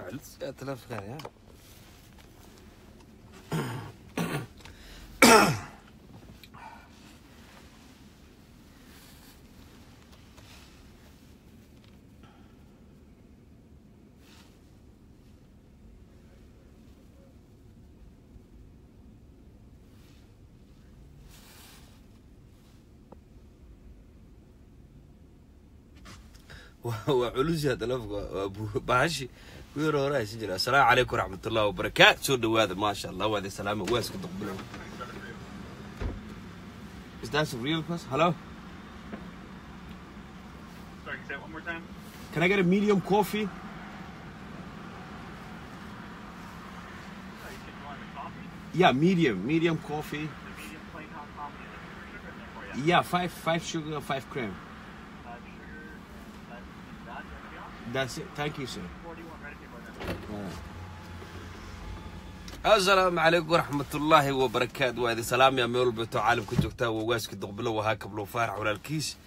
Culus telefonkan ya. Waa culus yahay telefonka, waa bahashi kuwii hore haysan jira. Assalaamu calaykum waraxmatullahi wabarakaatu. Soo dhawaada, maasha Allah, waa idin salaama. Waa iska duqbilow. Is that a real question? Hello? Sorry, can you say it one more time? Can I get a medium coffee? Sorry, you said you wanted a coffee? Yeah, medium coffee. The medium plain hot coffee. Is it sugar in there for you? Yeah, five sugar, five cream. Five sugar, five that. Anything else? That's it. Thank you, sir. 41 ready for you. Asalaamu calaykum waraxmatullaahi wabarakaatu. Waa idin salaamaya meel walbeeto caalamka joogtaa. Waa waaska Duqbilo, wahaa Kablow Faarax walaalkiis,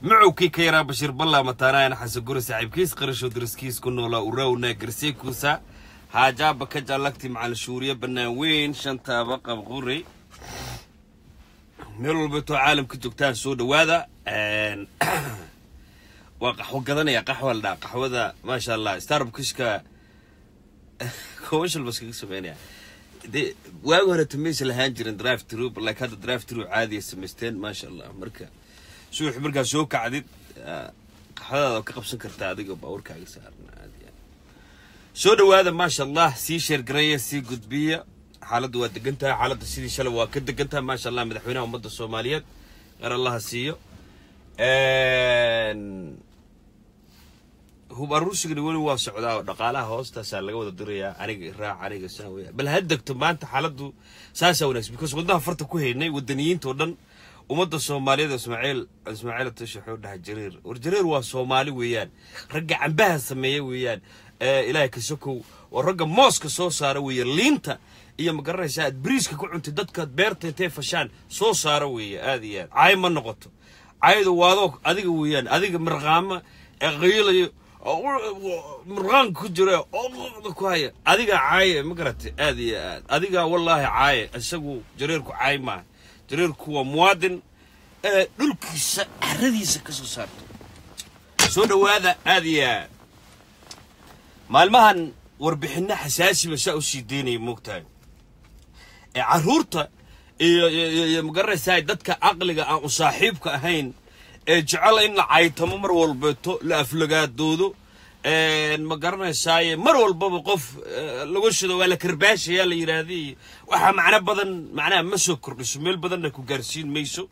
macowkii ka yaraa Bashiir Balla mataanaayana Xasan Guri saaxiibkiis qarasho dariskiis ku noolaa urawna garsee kuusa haajaaba ka jallagti macalin shuuriye bannaan weyn shantaaba qabquri. Meel walbeeto caalamka joogtaan, soo dhawaada. Waa qaxwo gadanaya, qaxwa la dhaha, qaxwada maasha Allah. Starbuckska commercial bas kaga sameynaya. De waagi hore maysa lahaan jirin drive through, like hadda drive through caadiya samaysteen, maasha Allah. Marka subax markaa soo kacdid, qaxwadaada waa ka qabsan kartaa adigoo baabuurkaaga saaran caadi ah. Soo dhawaada, maasha Allah, sii share gareeya, sii gudbiya. Xaaladdu waa degan tahay, xaaladda sidii shalay waa ka degan tahay, maasha Allah. Madaxweynaha ummadda Soomaaliyeed qar Allaha siiyo. Hub aruursigana weli waa socdaa oo dhaqaalaha hoostaasaa laga wada dirayaa. Aniga raac, aniga saa weya. Bal ha degto maanta xaaladdu, saasaa wanaagsan, because wadnaha farta ku haynay wadaniyiinta oo dhan ummadda Soomaaliyeed. Ismaaciil Tush wuxuu dhahay Jariir, war Jariir waa Soomaali weeyaan, ragga cambaha sameeya weeyaan. Ilaahay ka sokow waa ragga mooska soo saara weeye, liinta iyo ma garanaysaa aad bariiska ku cuntay, dadka beerta intay fashaan soo saara weeye. Aad iyo aad caay ma noqoto, caydu waadoo adiga weeyaan, adiga mirqaama ee qiilayo mirqaanka ku jira oo ku haya, adiga caaye, ma garatay? Aad iyo aad adiga wallaahi caaye. Isagu Jareerku caay maaha, Jareerku waa muwaadin ee dhulkiisa caradiisa ka soo saarto. Soo dhawaada aad iyo aad. Maalmahan warbixinno xasaasiba saa u sii daynaya, moogtahay, ee carruurta iyo magaranaysaa dadka caqliga aan u saaxiibka ahayn ee jecel in la caytamo mar walbeeto, la aflagaadoodo, ma garanaysaaye, mar walbaba qof lagu shido, waa la karbaashaya la yidhaahday. Waxaa macno badan macnaha ma soo kordhiso, meel badanna ku gaarsiin mayso.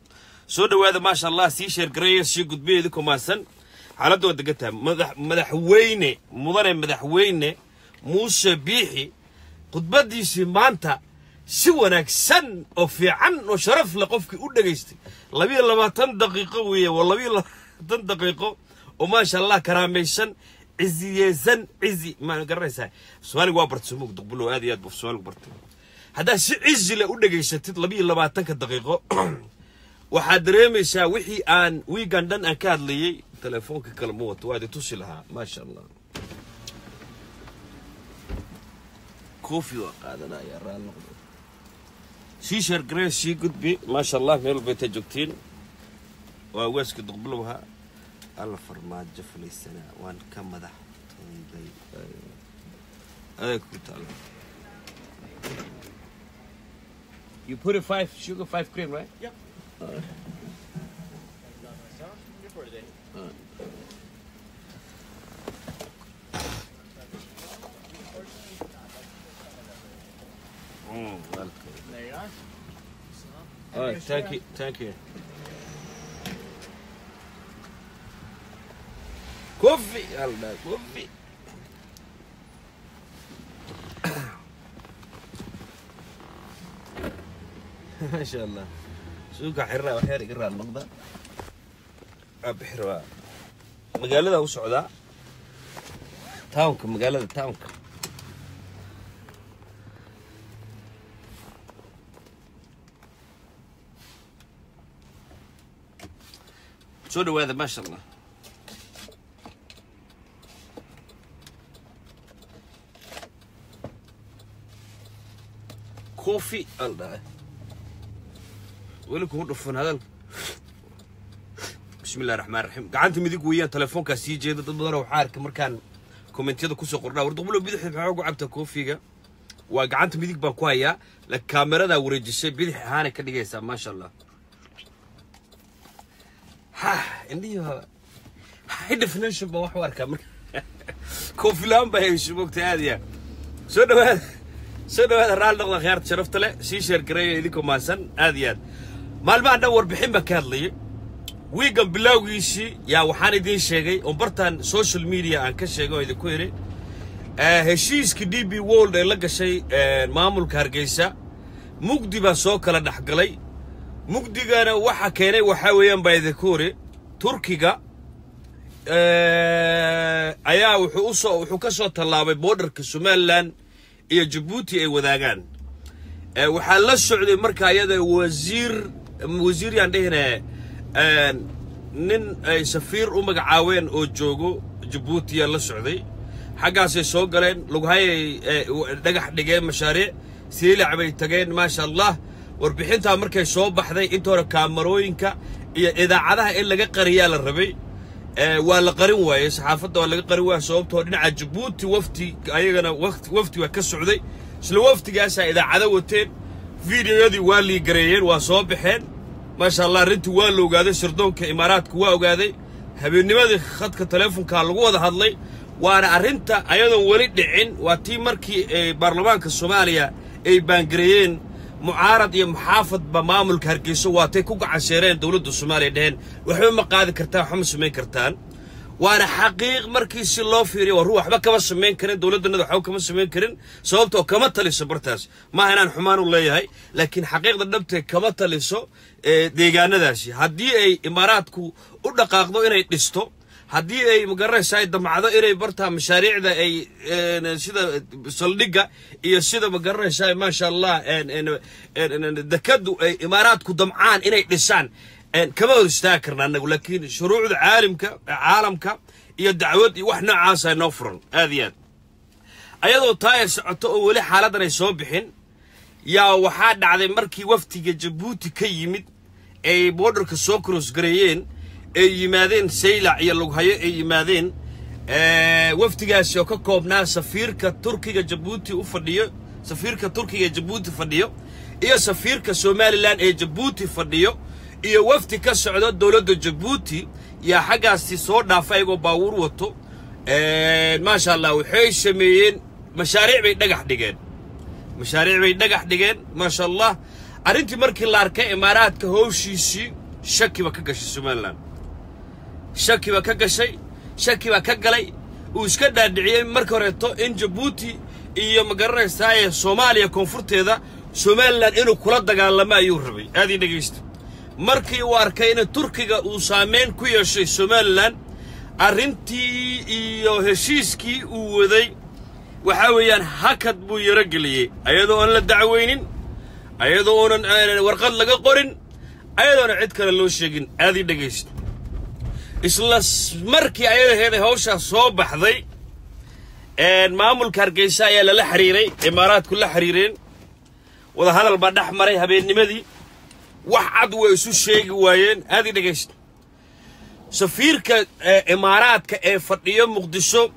Soo dhawaada, maasha Allah, sii share gareeya, sii gudbiya idinkoo maasan. Xaaladda waa degan tahay. Madaxweyne mudane madaxweyne Muuse Biixi khudbaddiisii maanta si wanaagsan oo fiican oo sharaf leh qofkii u dhegaystay, 22 daqiiqo weeye, waa 22 daqiiqo oo maasha Allah karaamaysan, ciziyeysan, cizi ma garanaysaa. Soomaaliga waa bartay sumug Duqbulo, aad iyo aad buu Soomaaligu bartay. Haddaad si cizi leh u dhegaysatid 22-ka daqiiqo, waxaad dareemaysaa wixii aan wiigan dhan aan ka hadlayay. Telefoonka kale ma wato, waa idin tusi lahaa, maasha Allah. Coffee waa qaadanaya, raal noqdo. Sii share garee, sii gudbi, maasha Allah, meel walba intay joogtiin. Waa waaska Duqbilowha. Alla farmaajo fulaysanaa, waan ka madax toyday, adeeg ku taala. You put it five sugar, five cream, right? Yep. Good for today. Welcome. There you are. All right, thank you, thank you. Coffee, Allah, coffee. ما شاء الله. Suuqa xirra wax yar iga raal noqda. Bixir waa. Magaalada u socdaa. Townka, magaalada townka. Soo dhawaada, maasha Allah. Coffee al dhahay weli kugu dhufan hadalka. Bismi illahi raxmaan raxiim. Gacanta midig weeyaan, telefoonkaa sii jeeda. Dad badan oo waxaa arka markaan kommentiyada kusoo qornaa: "War Duqbulo, bidixda maxaa ugu cabtaa coffee-ga?" Waa gacanta midig baan ku hayaa, laakiin kaameradaa wareejisay, bidix ahaanay ka dhigaysaa. Maasha Allah, ha indhihii high definition baan wax u arkaa marka coffee laan baa hesho mogta. Aad iyo aad soo dhawaada, soo dhawaada. Raalli noqda, khiyaarta sharafta leh. Sii share gareeya idinkoo mahadsan. Aad iyo aad maalmahan dhan warbixin baan ka hadlayay. Wiigan bilowgiisii yaa waxaan idiin sheegay oo bartaan social media aan ka sheegay oo idinku idhi heshiiskii DP World ee la gashay maamulka Hargeysa mugdi baa soo kala dhex galay. Mugdigana waxa keenay waxaa weeyaan baa idinku idhi, Turkiga ayaa wuxuu ka soo tallaabay borderka Somaliland iyo Jabuuti ay wadaagaan. Waxaa la socday marka iyada wasiir yaan dhehine, nin ay safiir u magacaaween oo joogo Jabuuti yaa la socday. Xaggaasay soo galeen, Lughayay dhagax dhigeen mashaariic, Siilic bay tageen. Maasha Allah, warbixintaa markay soo baxday, inta hore kaamarooyinka iyo idaacadaha in laga qariyaa la rabay. Waa la qarin waayey, saxaafadda waa laga qarin waayey, sababtoo dhinaca Jabuuti wafti ayagana wafti waa ka socday. Isla waftigaasaa idaacado wateen, fideoyadii waa liigareeyeen, waa soo baxeen. Maasha Allah, arrintii waa la ogaaday, sirdoonka Imaaraadku waa ogaaday. Habeennimadii khadka teleefonkaa lagu wada hadlay, waana arrinta ayadoon weli dhicin. Waa tii markii ay baarlamaanka Soomaaliya ay baangareeyeen, mucaarad iyo muxaafadba, maamulka Hargeyso waatay ku gacanseereen dowladda Soomaaliya, dheheen waxba ma qaadi kartaan, waxba ma samayn kartaan. Waana xaqiiq markii si loo fiiriyo, waa run, waxba kama samayn karin dowladdanada, waxba kama samayn karin, sababtoo kama taliso bartaas. Maaha inaan xumaan u leeyahay, laakiin xaqiiqda dhabtee kama taliso deegaanadaasi. Haddii ay Imaaraadku u dhaqaaqdo inay dhisto, haddii ay magaranaysa ay damcdo inay bartaa mashaariicda ay sida saldhigga iyo sida magaranaysa, maasha Allah, dekadu ay Imaaraadku damcaan inay dhisaan, kama hor istaagi karna annagu, laakiin shuruucda caalamka iyo dacwad iyo wax noocaasa noo furan. Aad iyo aad ayadoo taa ay socoto oo weli xaaladdan ay soo bixin yaa waxaa dhacday markii waftiga Jabuuti ka yimid ay borderka soo cross gareeyeen, ay yimaadeen Saylac iyo Lughayo ay yimaadeen, wafdigaasi oo ka koobnaa safiirka Turkiga Jabuuti u fadhiyo, safiirka Turkiga ee Jabuuti fadhiyo iyo safiirka Somaliland ee Jabuuti fadhiyo iyo wafdi ka socdo dowladda Jabuuti, yaa xaggaasi soo dhaafa ayagoo baawuur wato. Maasha Allah, waxay sameeyeen mashaariic bay dhagax dhigeen, mashaariic bay dhagax dhigeen. Maasha Allah, arrintii markii la arkay, Imaaraadka howshiisii shakiba ka gashay Somaliland, shakiba ka gashay, shaki baa ka galay. Uu iska dhaadhiciyey marka horeeto in Jabuuti iyo magaranaysaa Soomaaliya koonfurteeda Somaliland inuu kula dagaalamo ayuu rabay. Aad ii dhegaysta. Markii uu arkay in Turkiga uu saameyn ku yeeshay Somaliland, arrintii iyo heshiiskii uu waday waxaa weeyaan hakad buu yaro geliyey, ayadoo aan la dacweynin, ayadoo oonan warqad laga qorin, ayadoona cid kale loo sheegin. Aad ii dhegaysta. Isla markii ayadaheeday hawshaas soo baxday, maamulka Hargeysa ayaa lala xiriiray, Imaaraadku la xiriireen, wadahadal baa dhex maray habeennimadii. Wax cad way isu sheegi waayeen. Aad ii dhegaysta. Safiirka Imaaraadka ee fadhiyo Muqdisho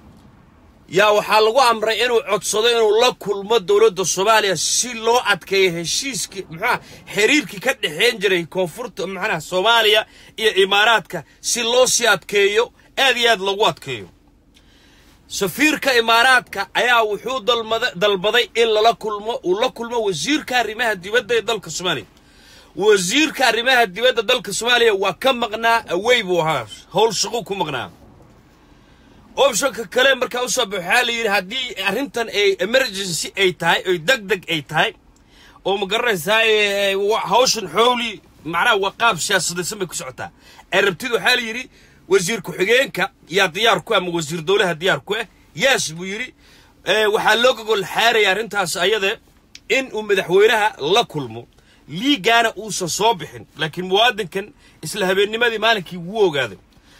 yaa waxaa lagu amray inuu codsado inuu la kulmo dowladda Soomaaliya si loo adkeeyo heshiiskii, muxuuha, xiriirkii ka dhexeyn jiray koonfurta, macnaha Soomaaliya iyo Imaaraadka, si loo sii adkeeyo, aad iyo aad loogu adkeeyo. Safiirka Imaaraadka ayaa wuxuu dalbaday in lala kulmo, uu la kulmo wasiirka arrimaha dibadda ee dalka Soomaaliya. Wasiirka arrimaha dibadda dalka Soomaaliya waa ka maqnaa, awey buu ahaa, howl shaquu ku maqnaa. Optionka kale markaa usoo baxo, waxaa la yidhi haddii arrintan ay emergency ay tahay, oy deg deg ay tahay, oo ma garanaysaa hawshan xooli, macnaha waa qaab siyaasadaysan bay ku socotaa ay rabtid, waxaa la yidhi wasiir ku-xigeenka yaa diyaar ku ah ama wasiir dowlaha diyaar ku ah? Yes, buu yidhi. Waxaa loo gogol xaaraya arrintaas ayade in uu madaxweynaha la kulmo, liigaana uusan soo bixin. Laakiin muwaadinkan isla habeennimadii maalinkii wuu ogaaday.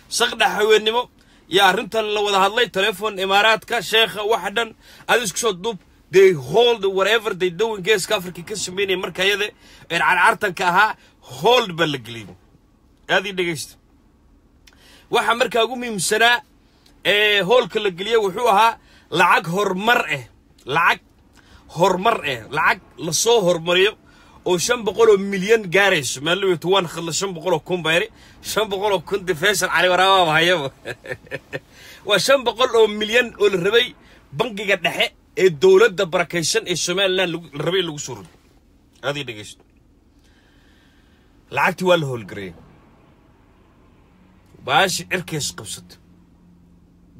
Saqdhax habeennimo yaa arrintan la wada hadlay, telefoon Imaaraadka, sheekha, waxa dhan adi isku soo duub. They hold whatever they doing. Geeska Africa ka sameynaya marka iyada ee carcartanka ahaa hold baa la geliyay. Aad ii dhegeysta. Waxa markaa ugu muhiimsanaa ee hoolka la geliyey wuxuu ahaa lacag horumar ah, lacag horumar ah, lacag lasoo horumariyo oo 500 milyan gaarayso. Maalin waan khadla 500,000 bayri 500,000 defension cali waraaba hayaba. Waa 500 milyan oo la rabay bangiga dhexe ee dowladda barakaysan ee Somaliland la rabay lagu soo rogo. Aad ii dhegeysto. Lacagtii waa la howlgareeyey, baashi cirkees qabsatay.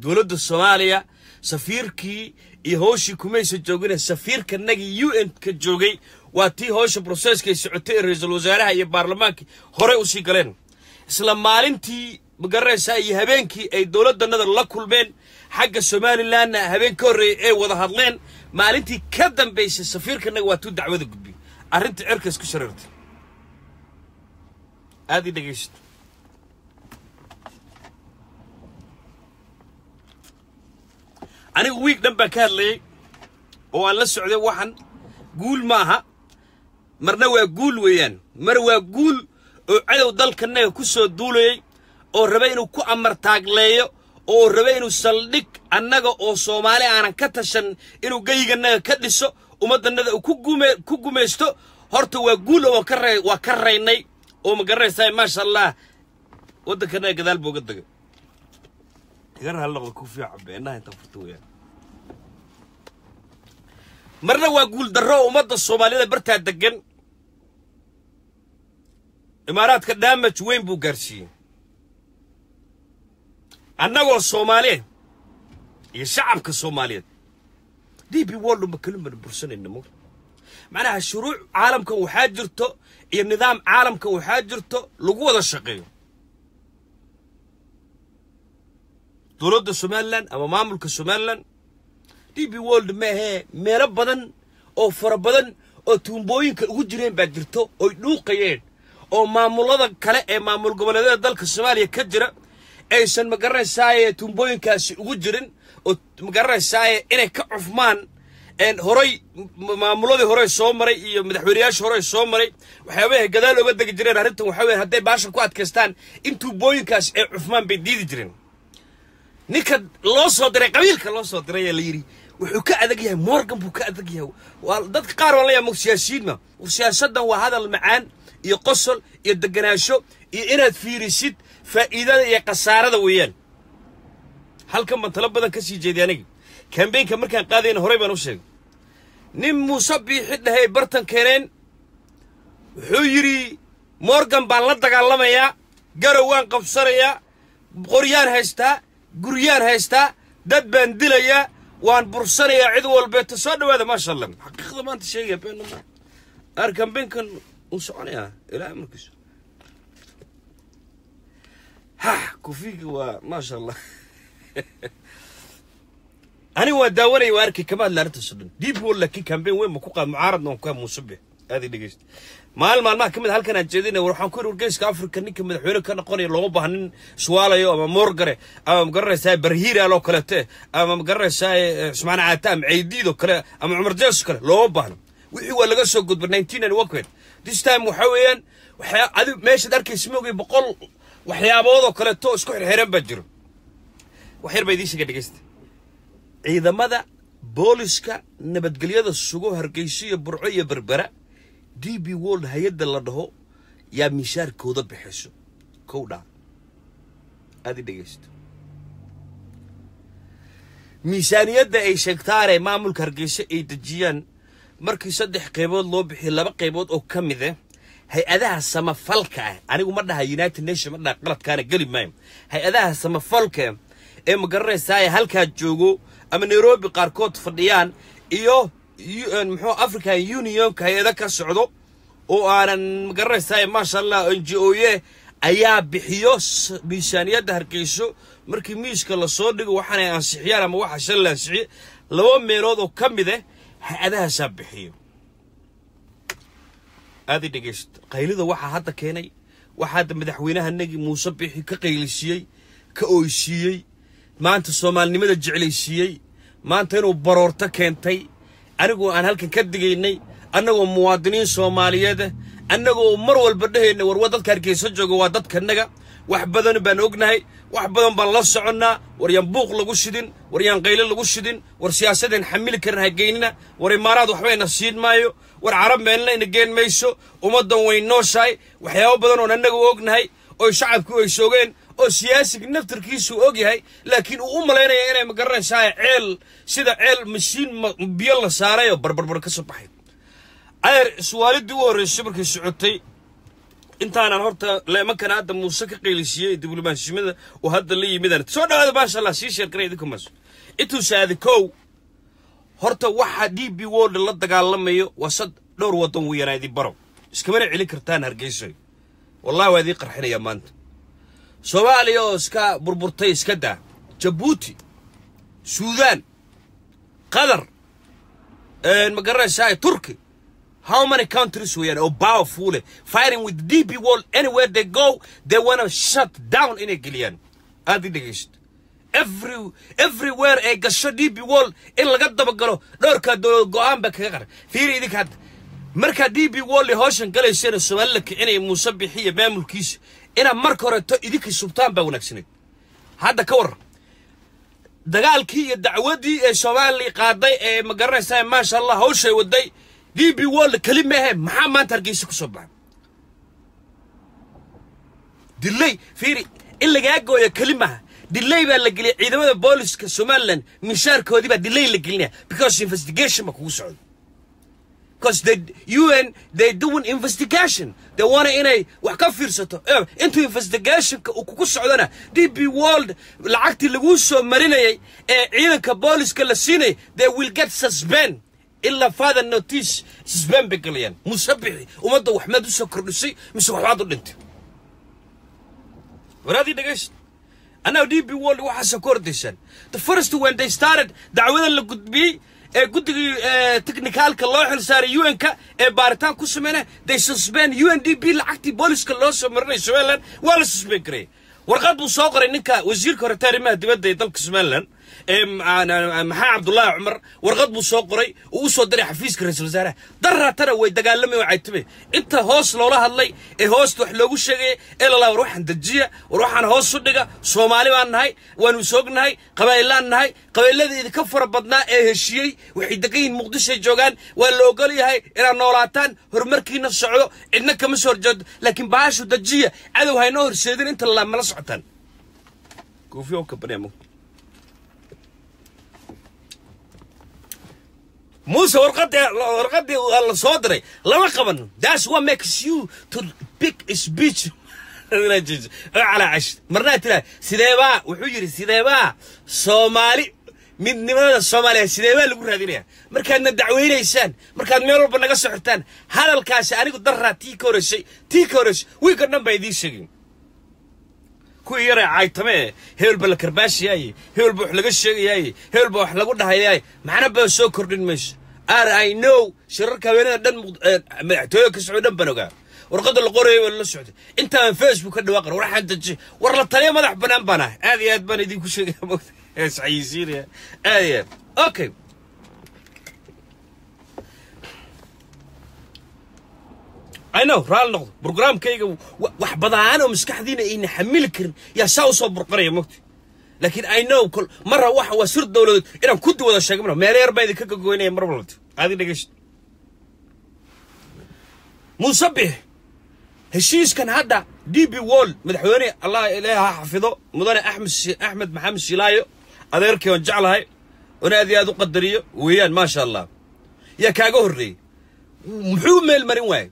Dowladda Soomaaliya safiirkii iyo howshii kumaysa joogina, safiirkanagii UN ka joogay waa tii howsha processkay socotay ee ra-iisul wasaaraha iyo baarlamaankii horey usii galeen. Isla maalintii, magaranaysaa, iyo habeenkii ay dowladdanada la kulmeen xagga Somalilandna habeen ka horreeyay ay wada hadleen, maalintii ka dambaysay safiirkanaga waa tuu dacwada gudbiyey. Arrinta cirkaas ku shareertay. Aad ii dhegeysato. Anigu wiig dhan baan ka hadlayay oo aan la socday. Waxan guul ma aha, marna waa guul weeyaan. Mar waa guul oo cadow dalkanaga ku soo duulayay oo raba inuu ku amar taagleeyo oo raba inuu saldhig annaga oo Soomaali aanan ka tashan inuu geyganaga ka dhiso, ummaddanada uu ku gumaysto. Horta waa guul oo waa ka raynay oo, ma garanaysaa, maasha Allah, waddankanaga gadaal buu uga degay. Iga raali noqda, ku fiican beenaha intaan furta weeyaan. Marna waa guul darro oo ummadda Soomaalida bartaa degan Imaaraadka damage weyn buu gaarsiiyey. Annagoo Soomaaliyeed iyo shacabka Soomaaliyeed DP World ma kalin bursanayna mo. Macnaha shuruuc caalamkan waxaa jirto iyo nidaam caalamkan waxaa jirto lagu wada shaqeeyo. Dowladda Somaliland ama maamulka Somaliland DP World maahee, meelo badan oo fara badan oo tuumbooyinka ugu jireen baa jirto oy dhuuqayeen oo maamulada kale ee maamul goboleedyada dalka Soomaaliya ka jira aysan, ma garanaysaaye, tuumbooyinkaasi ugu jirin oo, ma garanaysaaye, inay ka cufmaan. Horay maamuladii hore soo maray iyo madaxweynayaasha hore soo maray waxyaabahay gadaal oga degi jireen arrintan waxaa weeye hadday baashan ku adkaystaan in tuubooyinkaas ay cufmaan bay diidi jireen. Ninka loo soo diray, qabiilka loo soo diray ayaa la yidhi wuxuu ka adag yahay Morgan buu ka adag yahay. Waa dadka qaar waan leeyahay siyaasiyiin ma siyaasaddan waa hadal macaan iyo qosol iyo deganaansho iyo inaad fiirisid faa'iidada iyo khasaarada weeyaan. Halkan baan talo badan ka sii jeeday aniga kambeynka markaan qaadayna. Horey baan u sheegay nin Muuse Biixi dhahay bartan keeneen, wuxuu yidhi Morgan baan la dagaalamayaa, garow waan qabsanayaa, qoryaan haystaa, guryaan haystaa, dad baan dilayaa, waan bursanayaa cid walbeeto. Soo dhawaada, maasha Allah. Xaqiiqda maanta sheegaya, beenna ma ar. Kambeynkan uu soconayaa ilaa amarkiisu. Ha kufiga waa maasha Allah. Aniga waa daawanaya, waa arkay, kama hadla arrintaas oo dhan. DP World laakiin campaign weyn ma ku qaad mucaaradna waan ku haa Muuse Biix. Aad i dhegeysta. Maalin maalmaha ka mid a halkan aan jeedinay war waxaan ku yidhi wargeyska Afrika ninka madaxweyne ka noqonaya looma baahna nin suwaalayo ama Morgare ama, magaranaysaa, Barhiiraal oo kaleete ama, magaranaysaa, Cusmaan Caata ama Ceydiid oo kale ama Cumar Jees oo kale looma baahno. Wixii waa laga soo gudbay 1991. This time waxa weeyaan waxyaa adi meeshaad arkaysa moogay 100 waxyaabood oo kaleeto isku xirxiran baa jiro. Wax yar baa idiin sheega, dhegeysta. Ciidamada booliska nabadgelyada sugo Hargeysa iyo Burco iyo Berbera, DP World hay-adda la dhaho yaa mishaarkooda bixiso. Kow dhaa, aad i dhegeysto. Miisaaniyadda ay sheegtaanee maamulka Hargeysa ay dejiyaan markii saddex qaybood loo bixiyo, laba qaybood oo ka mid ah hay-adaha samafalka ah, anigu ma dhaha United Nation, ma dhaha, qaladkaana geli maayo, hay-adaha samafalka ee, ma garanaysaa, halkaa joogo ama Nairobi qaarkood fadhiyaan iyo muxuu African Unionka hay-ado ka socdo oo aanan, ma garanaysaa, maasha Allah, NGO ye ayaa bixiyo miisaaniyadda Hargeyso. Markii miiska lasoo dhigo waxaanay ansixiyaan ama waxa shan la ansixiye, laba meelood oo ka mid ah hay-adahaasaa bixiyo. Aad i dhegeysto. Qaylida waxaa hadda keenay, waxaa hadda madaxweynahanagii Muuse Bixi ka qaylisiiyey, ka oysiiyey, maanta soomaalinimada jeclaysiiyey, maanta inuu baroorto keentay. Anigu aan halkan ka digaynay, annagoo muwaadiniin Soomaaliyeed ah, annagoo mar walba dhehayna war dadka Hargeysa jooga waa dadkanaga, wax badan baan ognahay, wax badan baan la soconnaa. War yaan buuq lagu shidin, war yaan qaylo lagu shidin, war siyaasadeen xamili karin ha geynina, war Imaaraad waxbayna siin maayo, war Carab meelna ina geen mayso, ummaddan way nooshahay. Waxyaabo badan oon annagu ognahay oo shacabku ay soogeen oo siyaasiga naftarkiisu og yahay, laakiin uu u malaynaya inay, ma garanaysaa, ceel sida ceel mashiin biyo la saaray oo barbarbar ka soo baxay. Adeer, suwaalidii u horreysay markay socotay, intaanan horta leemankana hadda Muuse ka qaylisiiyey diblomaasiyada oo hadda la yimidaan soo dhawaada, maasha Allah, sii sheergaray idinku maas intuu saadi kow. Horta waxa DP World la dagaalamayo waa sad dhowr waddan weeyaan. Idin baro, iskamana celin kartaan Hargeysa, wallahi waa idiin qarxinaya maanta. Soomaaliya oo iska burburtay iska daa, Jabuuti, Suudaan, Qatar, ma garanaysaa, Turkey. How many countries weeyaan oo powerful eh, fighting with DP World? Anywhere they go, they wanna shut down inay geliyaan. Aad i dhegeysto, everywhere ee gasho DP World in laga dabagalo dhowrkaa dowlad go-aan ba kaga qaran. Fiiri idinka hadda, markaa DP World hawshan galaysana, Soomaali la kicinaya, Muuse Bixiya maamulkiisa inaad marka horeto idinka subtaan baa wanaagsaneed. Hadda ka warran dagaalkii iyo dacwadii ee Soomaaliya qaaday ee, ma garanaysaa, maasha Allah, hawshay waday DP World keli maahe. Maxaa maanta Hargeysa ku soo baxay? Dilay. Fiiri, in lagaa gooyo keli maaha, dilay baa la geliyay ciidamada booliska Somaliland, mishaarkoodii baa dilay la gelinaya because investigation ba kugu socdo, because the UN, they doing investigation, they want inay wax ka fiirsato. Intuu investigationka uu kugu socdona, DP World lacagtii laguu soo marinayay ee ciidanka booliska la siinay, they will get suspend ilaa further notice. Suspend bay galayaan. Musabixi, ummadda wax maad u soo kordhisay mise waxbaad u dhintay? Waraadii dhegaysta, anaa DP World waxaasa ku ordaysaan. The first when they started dacwadan la gudbiyey ee guddigii technicalka loo xil saaray UN-ka ee baaritaan ku sameynaya, they suspend UNDP lacagtii booliska loo soo marinay Somaliland, waa la suspend gareeyay. Warqad buu soo qoray ninka wasiirka hore arrimaha dibadda ee dalka Somaliland ee Maxaa Cabdullaahi Cumar. Warqad buu soo qoray uu u soo diray xafiiska ra-iisul wasaaraha. Daraatana way dagaalamay oo caytamay inta hoos loola hadlay ee hoosta wax loogu sheegay ee lalaa war waxaan dejiya, war waxaan hoos u dhiga, Soomaali baan nahay, waanu soognahay, qabaa'ilaan nahay, qabiilada idinka fara badnaa ee heshiiyey waxay degan yihiin Muqdishoy joogaan, waa la ogol yahay inaad noolaataan, horumarkiina socdo, cidna kama soo horjeedo, laakiin bahashu dejiya, cadow haynoo horseedin. Inta lalaa mala socotaan koofiya u kabanaya. Muuse warqadii la soo diray lama qaban. That's what makes you to big speech calaa cash marnaa tiraa sideebaa. Wuxuu yidhi, sideebaa Soomaali midnimada Soomaaliya sideebaa lagu raadinaya markaadna dacweynaysaan, markaad meel walba naga soo xirtaan? Hadalkaasi anigu daraa tii ka horreysay, tii ka horreysay, wiilka dhan baa idiin sheegin. Kuwii yaree caaytame, hebel ba la karbaashayaaye, hebel ba wax laga sheegayaaye, hebel ba wax lagu dhahayaaye, macna baa soo kordhin mayso. R I know shirarka haweenada dhan madaxtooyada ka socdo dhan baan ogaa, warqadda la qorayay waa la socday intaan Facebook ka dhawaaqan. War waxaan deji, war la taliya madax bannaan baan ahay, aad iyo aad baan idinku sheegaya, mogta isxayeysiinaya aad iyo aad. Okay, I know, raali noqdo, programkayga wax badaan oo maskaxdiina ayna xamili karin yaa saa u soo burqanaya, mogta, laakiin I know kol marra waxa waa sir dowladeed inaan ku wada sheego marra meel yar baa idinka gogoynaya mar walba. Aadi dhegeysta, Muusabix, heshiiskan hadda DP World, madaxweyne Allah ilaaha ha xafido, mudane Axmed Maxamed Shilaayo, adeerkii oon jeclahay oon aad iyo aad u qadariyo weeyaan, maasha Allah, yaa kaaga horreeyey. Muxuu u meel marin waayey?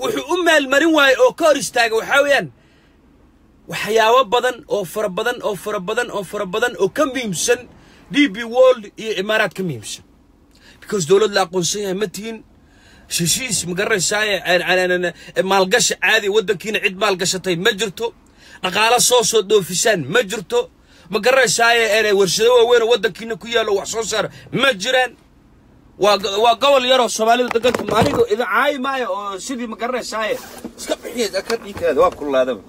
Wuxuu u meel marin waayey oo ka hor istaagay waxaa weeyaan waxyaabo badan oo fara badan oo fara badan oo fara badan oo ka muhiimsan DP World iyo Imaaraad ka muhiimsan, because dowlad la aqoonsan yahay ma tihin. Heshiis, ma garanaysaa, maalgashi caadi waddankiina cid maalgashatay ma jirto, dhaqaalo soo dhoofisaan ma jirto, ma garanaysaa, warshado waaweyn oo waddankiina ku yaallo wax soo saara ma jiraan. Waa gobol yaroo Soomaalida deganta. Anigu idin caayi maayo oo sidii, ma garanaysaa, iska bixiya ka dhiikeeda waa kululaadaba.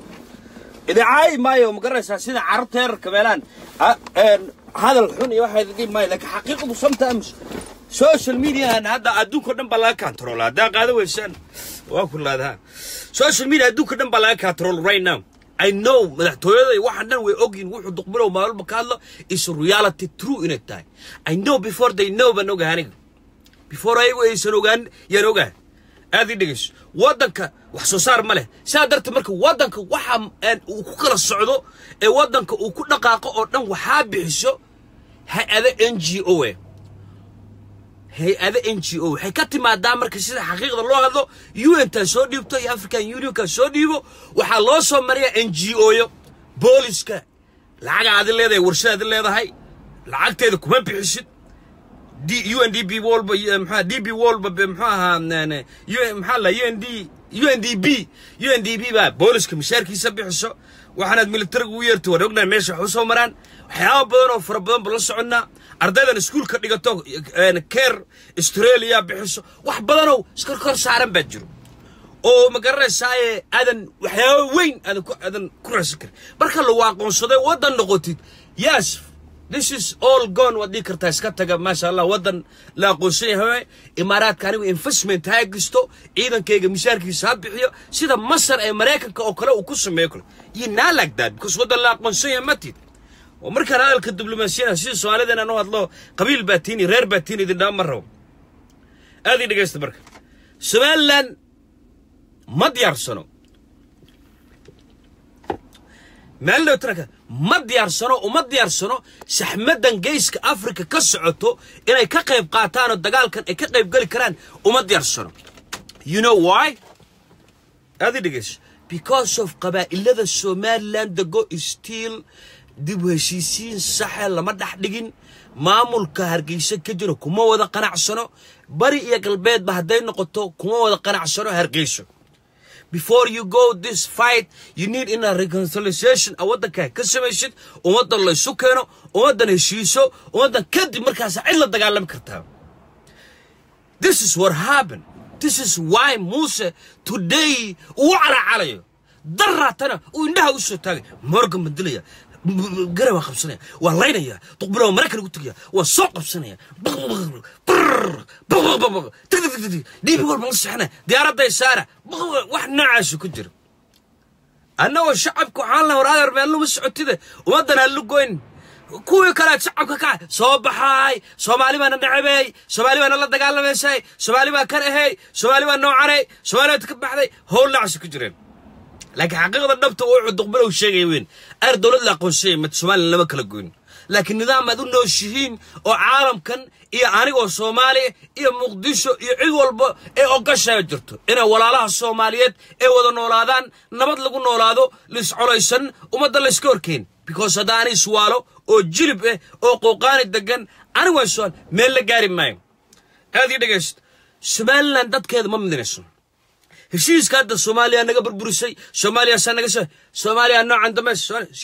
Idin caayi maayo, ma garanaysaa, sida carruurta yararka meelaan hadal xun iyo waxaa idin dhihi maayo, laakiin xaqiiqdu sometimes Social mediahan hadda adduunka dhan baa laga control. Haddaa qaada weysaan waa ku laadaha. Social media adduunka dhan baa laga control right now. I know madaxtooyada iyo waxaan dhan way ogyihin wuxuu Duqbilow maalba ka hadlo is reality, true inay tahay. I know before they know baan ogahay aniga. Before ayagu aysan ogaan yaan ogahay. Aad ii dhegeyso, waddanka wax soo saar ma leh. Sidaa darteed marka waddanka waxa uu ku kala socdo ee waddanka uu ku dhaqaaqo oo dhan waxaa bixiso hay-ado NGO hay-ado NGO waxay ka timaadaa. Marka sida xaqiiqda loo hadlo, UN-taa soo dhiibto iyo African Unionka soo dhiibo, waxaa loo soo mariyaa NGO-yo. Booliska lacaga aadi leedahay, warshadaadi leedahay, lacagteeda kuma bixisid. D UNDP walba, maxaa DP walba, muxuu ahaa, maxaa la UND UNDP UNDP baa booliska mishaarkiisa bixiso. Waxaanaad militariga ugu yeertay waan ognahay meesha wax u soo maraan. Waxyaaba badan oo fara badan ba la soconnaa. Ardaydan iskuulka dhigato Care Australia bixiso. Wax badanoo iska kor saaran baa jiro oo ma garanaysaaye aadan waxyaaba weyn aadan ku raadsan karin. Marka lagu aqoonsaday waddan noqotid, yes, this is all gone, waad dhihi kartaa iska taga. Maasha Allah, waddan la aqoonsan yahay. Imaaraadka anigu investment ha gisto, ciidankayga mishaarkiisa ha bixiyo, sida Masar ee Maraykanka oo kale uu ku sameeyo kale. You not like that because waddan la aqoonsan yahay matid. Oo markaan hadalka diblomaasiyada sida Soomaalida inaan u hadlo, qabiil baa tiini, reer baa tiini, idin dhaan ma rabo. Aad ii dhegaysta. Marka Somaliland ma diyaarsano meel dhow ma diyaarsano, uma diyaarsano saxmadan Geeska Afrika ka socoto inay ka qayb qaataan oo dagaalkan ay ka qayb geli karaan uma diyaarsano. You know why? Aad ii dhegeyso. Because of qabaa'ilada Somaliland dego still dib u heshiisiin saxe lama dhex dhigin. Maamulka Hargeysa ka jiro kuma wada qanacsano, bari iyo galbeedba hadday noqoto kuma wada qanacsano Hargeyso. Before you go this fight, you need in a reconciliation a waddanka ka samaysid, ummaddan laysu keeno, ummaddan heshiiso, ummaddan kadib markaas cid la dagaalami kartaa. This is what happened. This is why Muuse today uu calacalayo, daraatana uu indhaha u soo taagay. Morgan baan dilaya, garab waan qabsanaya, waan laynaya, Duqbilow Maraykan ugu tegaya, waan soo qabsanaya, DP walba la seexanaya, diyaaradday saara, wax noocaasu ku jira. Annagoo shacabka waxaan la hor adeer meel luma socotide, ummaddan ha lugoyn. Kuwii kale shacabka ka soo baxaay, Soomaali baana necabey, Soomaali baana la dagaalamaysay, Soomaali baa kan ahey, Soomaali baa noocanay, Soomaali baa ka baxday, howl noocaasi ku jireen. Laakiin xaqiiqda dhabta uu Duqbilow sheegaya weyn ayr dowlad la aqoonsanyay mid Soomaaliya lama kala goyn, laakiin nidaam aad u nooshihiin oo caalamkan iyo anigoo Soomaaliya iyo Muqdisho iyo cid walba ee ogashaa jirto inay walaalaha Soomaaliyeed ee wada noolaadaan, nabad lagu noolaado, laiscolaysan, ummadda layska horkeyn. Because hadda ani iswaalo oo Jilib ah oo Qooqaani degan, ani waan su'aal meel la gaari maayo. Aad ii dhegaysto, Somaliland dadkeeda ma midinayso. Heshiiska hadda Soomaaliya naga burburisay, Soomaaliya saa naga soo, Soomaaliya noocan dambe.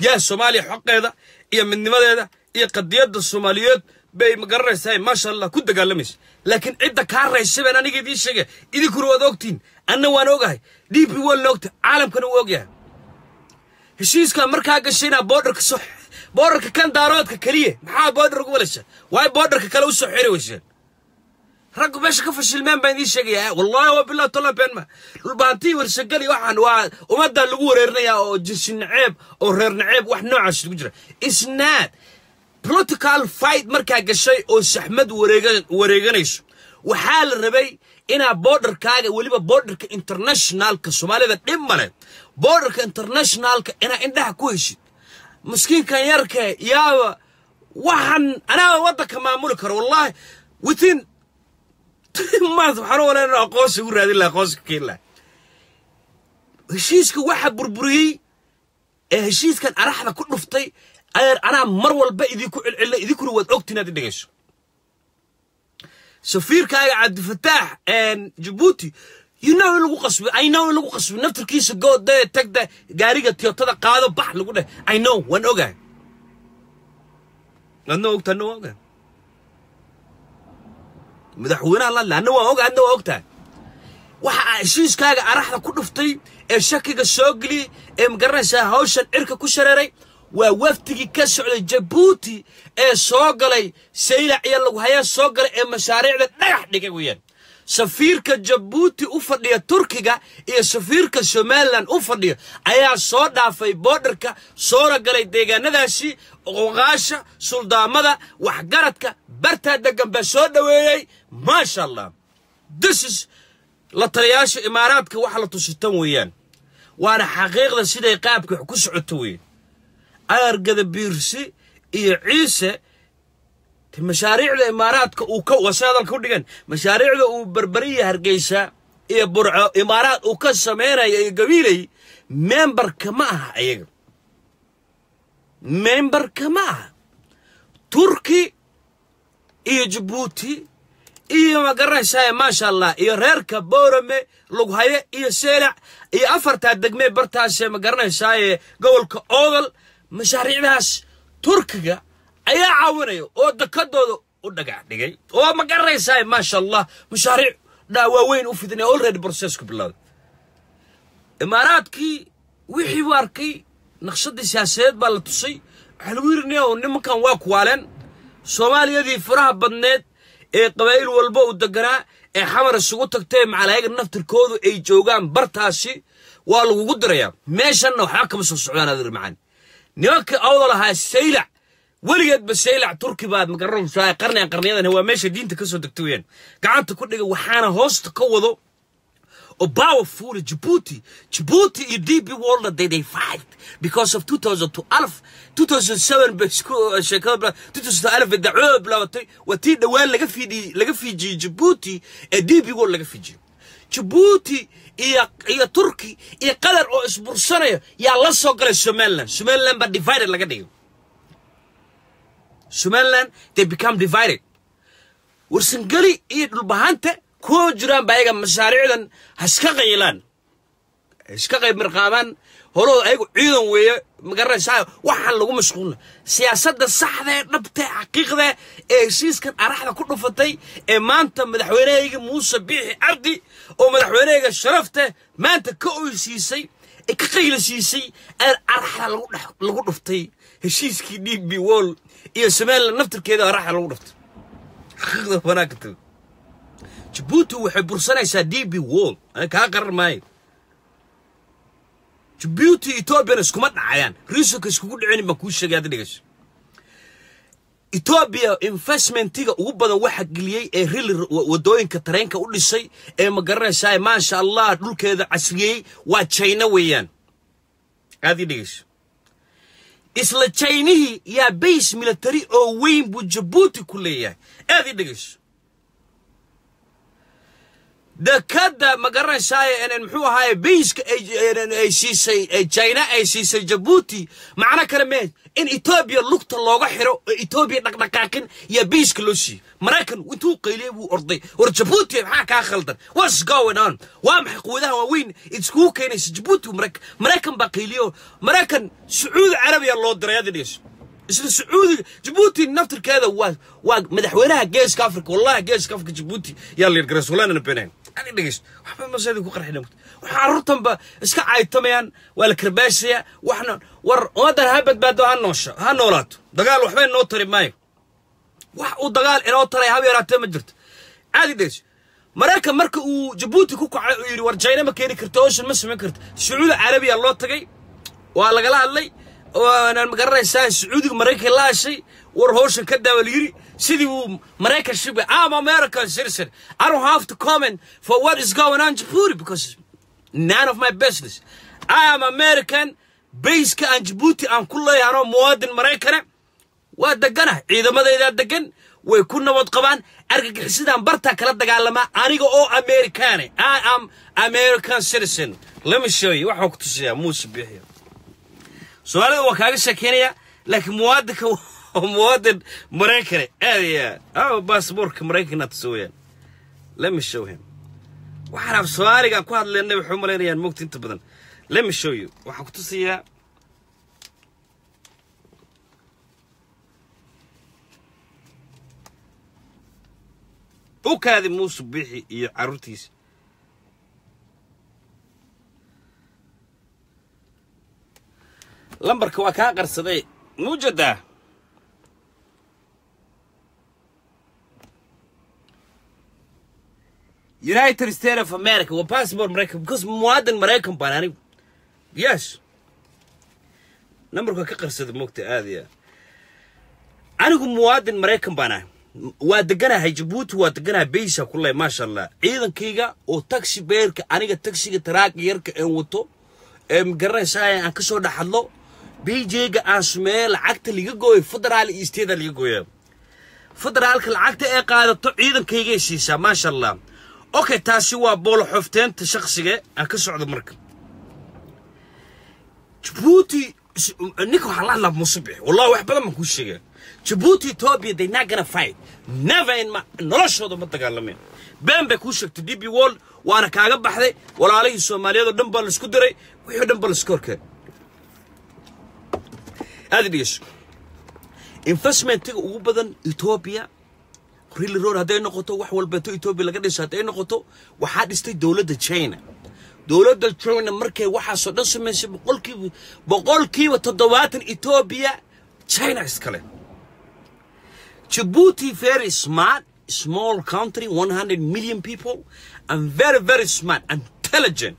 Yaa Soomaaliya xoqeeda iyo midnimadeeda iyo qadiyadda Soomaaliyeed bay, ma garanaysaa, maasha Allah, ku dagaalamaysa. Laakiin cidda kaa raysay baan aniga idiin sheegay. Idinkuna waad ogtihiin, anna waan ogahay, DP waa la ogtahay, caalamkana wuu ogyahay. Heshiiska markaa gashayna borderka soo, borderka kan Daaroodka keliya maxaa border ugu walaysa? Waay borderka kale usoo xiri weyseen? Raggu meesha ka fashilmeen baan idiin sheegayaa. Wallahi waa billahi tala been ma Dhulbaantii Warsagali. Waxaan waa ummadda lagu wareerinayaa oo jinsi naceeb oo reer naceeb, wax noocaas lagu jira. Isnaad political fight markaa gashay oo saxmad wareeganayso, waxaa la rabay inaa borderkaaga, weliba borderka internationalka, Soomaalida dhib male, borderka internationalka inaa indhaha ku heshid. Miskiinkan yarka yaaba waxaan anaa waddanka maamuli karo. Wallahi within 3 months waxaan u malaynaa aqoonsi ugu raadin lahaa, aqoonsi ka keeni lahaa. Heshiiska waxa burburiyey ee heshiiskan araxda ku dhuftay ayaan anaa mar walba idinku celcelinay, idinkuna waad ogtiin. Inaad dhegayso, safiirkaaga Cabdifataax Jabuuti, you know in lagu qasbay. I know in lagu qasbay naftarkiisa. Go there, tagda gaariga Toyotada qaado, bax lagu dheh. I know, waan ogahay, adna ogta, adna waan ogahay. Madaxweynaha la adna waan ogahay, adna waa ogtahay. Waxa heshiiskaaga araxda ku dhuftay ee shakiga soo geliyey ee magaranaysaa hawshan cirka ku shareeray. Waa wafdigii ka socday Jabuuti ee soo galay Saylac iyo Lagu soo galay ee mashaariicda dhagax dhigay weeyaan. Safiirka Jabuuti u fadhiya Turkiga iyo safiirka Somaliland u fadhiya ayaa soo dhaafay borderka, soona galay deegaanadaasi. Oqaasha, suldaamada, waxgaradka bartaa degan baa soo dhoweeyey, maasha Allah. This is la taliyaasha Imaaraadka waxa la tusitan weeyaan, waana xaqiiqda siday qaabka wax ku socoto weeye. Argada Biirsi iyo Ciise mashaariicda Imaaraadka uu ka wasaadalka u dhigan, mashaariicda uu Berberiya, Hargeysa iyo Burco Imaaraad uu ka sameynayo iyo Gabiiley, memberka ma aha ayaga, memberka ma aha. Turki iyo Jabuuti iyo, ma garanaysaa, maasha Allah, iyo reerka Boorame, Lughaye iyo Seelac iyo afartaa degmee bartaasee, ma garanaysaaye, gobolka Oodal, mashaariicdaas Turkiga ayaa caawinaya oo dekadooda u dhagax dhigay oo, ma garanaysaa, maasha Allah, mashaariic waaweyn u fidinaya, already processku bilowday. Imaaraadkii wixii buu arkay, naqshadii siyaasadeed baa la tusay. Waxaa lagu yidhi, "Nio, nimankan waa kuwaaleen Soomaaliyadii faraha badneed ee qabaa'il walba uu deganaa ee Xamar isugu tagtay, macalaayaga naftirkoodu ay joogaan bartaasi, waa lagugu dirayaa. Meeshanna waxba kama soo socdaan." Adir macaan, nimanka Awdal ahaa, Saylac weligeedba Saylac Turki baad, magaranaysaa, qarnigan qarniyadan waa meesha diinta ka soo degtay weeyaan, gacanta ku dhiga. Waxaana hoosta ka wado oo powerful Djibouti. Djibouti iyo DP World, they fight because of 2012, 2007 bay isku sheekada, 2012 dacwada bilaabatay. Waa tii dhawaan laga fiidiyey, laga fiijiyey Djibouti ee DP World laga fiijiyey. Djibouti iyo Turki iyo Qatar oo isbursanaya yaa la soo galay Somaliland. Somaliland baa divided laga dhigay. Somaliland, they become divided. Warsangeli iyo Dhulbahanta kuwa jiraan ba ayaga mashaariicdan ha iska qaylaan, ha iska qayb mirqaamaan horoo, ayagu ciidan weeye, magaranaysaa. Waxaan lagu mashquulna siyaasadda saxda ee dhabta ee xaqiiqda ee heshiiskan araxda ku dhufatay ee maanta madaxweynehayga Muuse Biixi Cabdi oo madaxweynehayga sharafte maanta ka oysiisay ee ka qaylasiisay ee araxda lagu dhex lagu dhuftay heshiiskii DP World iyo Somaliland naftirkeeda araxda lagu dhuftay. Xaqiiqda wanaagga tago, Jabuuti waxay bursanaysaa DP World, ana kaa qarar maayo. Jabuuti Ethoobiana iskuma dhacayaan. Reasonka iskugu dhicin baan kuu sheegay, hadda dhegeyso. Ethiopia investmentiga ugu badan waxa geliyey ee rili wadooyinka tareenka u dhisay ee, ma garanaysaa, maasha Allah, dhulkeeda casriyey waa China weeyaan. Aad ii dhegeyso, isla Chinihii yaa base military oo weyn buu Jabuuti ku leeyahay. Aad ii dhegeyso, dekadda, ma garanaysaa, muxuu ahaaye, baseka ay siisay China, ay siisay Jabuuti, macno kale mee in Etoobiya lugta looga xiro oo Etoobiya dhaqdhaqaaqin yaa baseka loo siiyey. Maraykan intuu qayliyey buu orday, "War Jabuuti, maxaa kaa khaldan? What's going on? Waa maxay quwadaha waaweyn iskugu keenaysa Jabuuti?" Maraykan baa qayliyo. Maraykan Sacuudi Carabiya loo diray. Hadda dhegeyso, isla Sacuudiga Jabuuti naftirkeeda waa madaxweynaha Geeska Afrika, wallahi, Geeska Afrika Jabuuti yaa la yidhi, wallahi beenayn. Ani dhegeyso, waxba maseedi ku qarxina, waxa carruurtanba iska caytamayaan, waa la karbaashaya. Waxna war ummaddan ha badbaado, ha noosho, ha noolaato. Dagaal waxba inoo tari maayo, wax uu dagaal inoo taray haba yaraatee ma jirto. Caadi dhegeyso, Maraykan marka uu Jabuuti ku kacay uu yidhi, "War China ma keeni karto, ocean ma samayn karto," Sacuudi Carabiya loo tagay, waa lagala hadlay, waanaan magaranaysaa, Sacuudiga Maraykan la hashay, war hawshan ka daawa la yidhi. Sidii uu Maraykan shibay, "I'm American citizen. I don't have to comment for what is going on Djibouti because none of my business. I am American. Baseka aan Djibouti aan ku leeyahay anoo muwaadin Maraykana waa degana, ciidamadaydaa degan, way ku nabad qabaan, argagixisidaan bartaa kala dagaalamaa aniga oo Amerikaane. I am American citizen." Let me show you, waxaan ku tusiyaa Muuse Bixiya. Soomaalida waa kaaga sheekeynaya, laakiin muwaadinka waa muwaadin Maraykane aad iyo aad. Baasaboorka Maraykanaa tuso weyaan. Let me show him. Waxaan af Soomaaliga ku hadlaynay waxay u malaynayaan mogta inta badan. Let me show you, waxaan ku tusayaa. U kaadi Muuse Bixi iyo carruurtiisa. Lambarka waa kaa qarsaday, muujadaa. United States of America waa passport Maraykan, because muwaadin Maraykan baan anigu. Yes, nambarka waa ka qarsaday, moogta aadaya. Anigu muwaadin Maraykan baan ahay, waa deganahay Jabuuti, waa deganahay beysha ku leh, maasha Allah. Ciidankayga oo taxi beerka, aniga taxiga taraaga yarka een wato ee magaranaysaa aan ka soo dhaxadlo BJ-ga aan sameeyo, lacagta liga gooyo federaal iyo state liga gooyo. Federaalka lacagta ee qaadato ciidankaygay siisaa, maasha Allah. Okay, taasi waa boolo xofteenta shakhsiga aan ka socdo. Marka Djibouti, ninka waxaa la hadlaa Muuse Biixi, wallahi wax badan baan kuu sheegaya. Djibouti, Ethiopia, they not gonna fight, never in my noloshooda ma dagaalameen. Been bay kuu sheegtay DP World, waana kaaga baxday. Walaalihii Soomaaliyeed oo dhan baa laisku diray, wixii oo dhan baa laisku horkeenay. Aad dhegeyso, investmentiga ugu badan Ethiopia, Really Road hadday noqoto, wax walbeeto Ethiopia laga dhiso hadday noqoto, waxaa dhistay dowladda China. Dowladda China markay waxaasoo dhan samaysay, 70% Ethiopia China iskale. Djibouti very smart, small country, 100 million people, and very very smart, intelligent.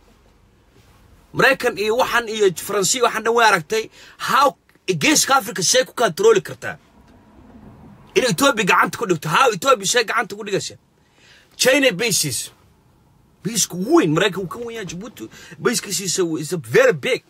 Maraykan iyo waxan iyo Faransiya waxan dhan way aragtay how geeska Africa see ku controli kartaa in Ethiopia gacanta ku dhigto, how Ethiopia see gacanta ku dhigaysa. China bases base-ka ugu weyn Maraykan uu ka weyn yahay. Djibouti base-kiisa is a very big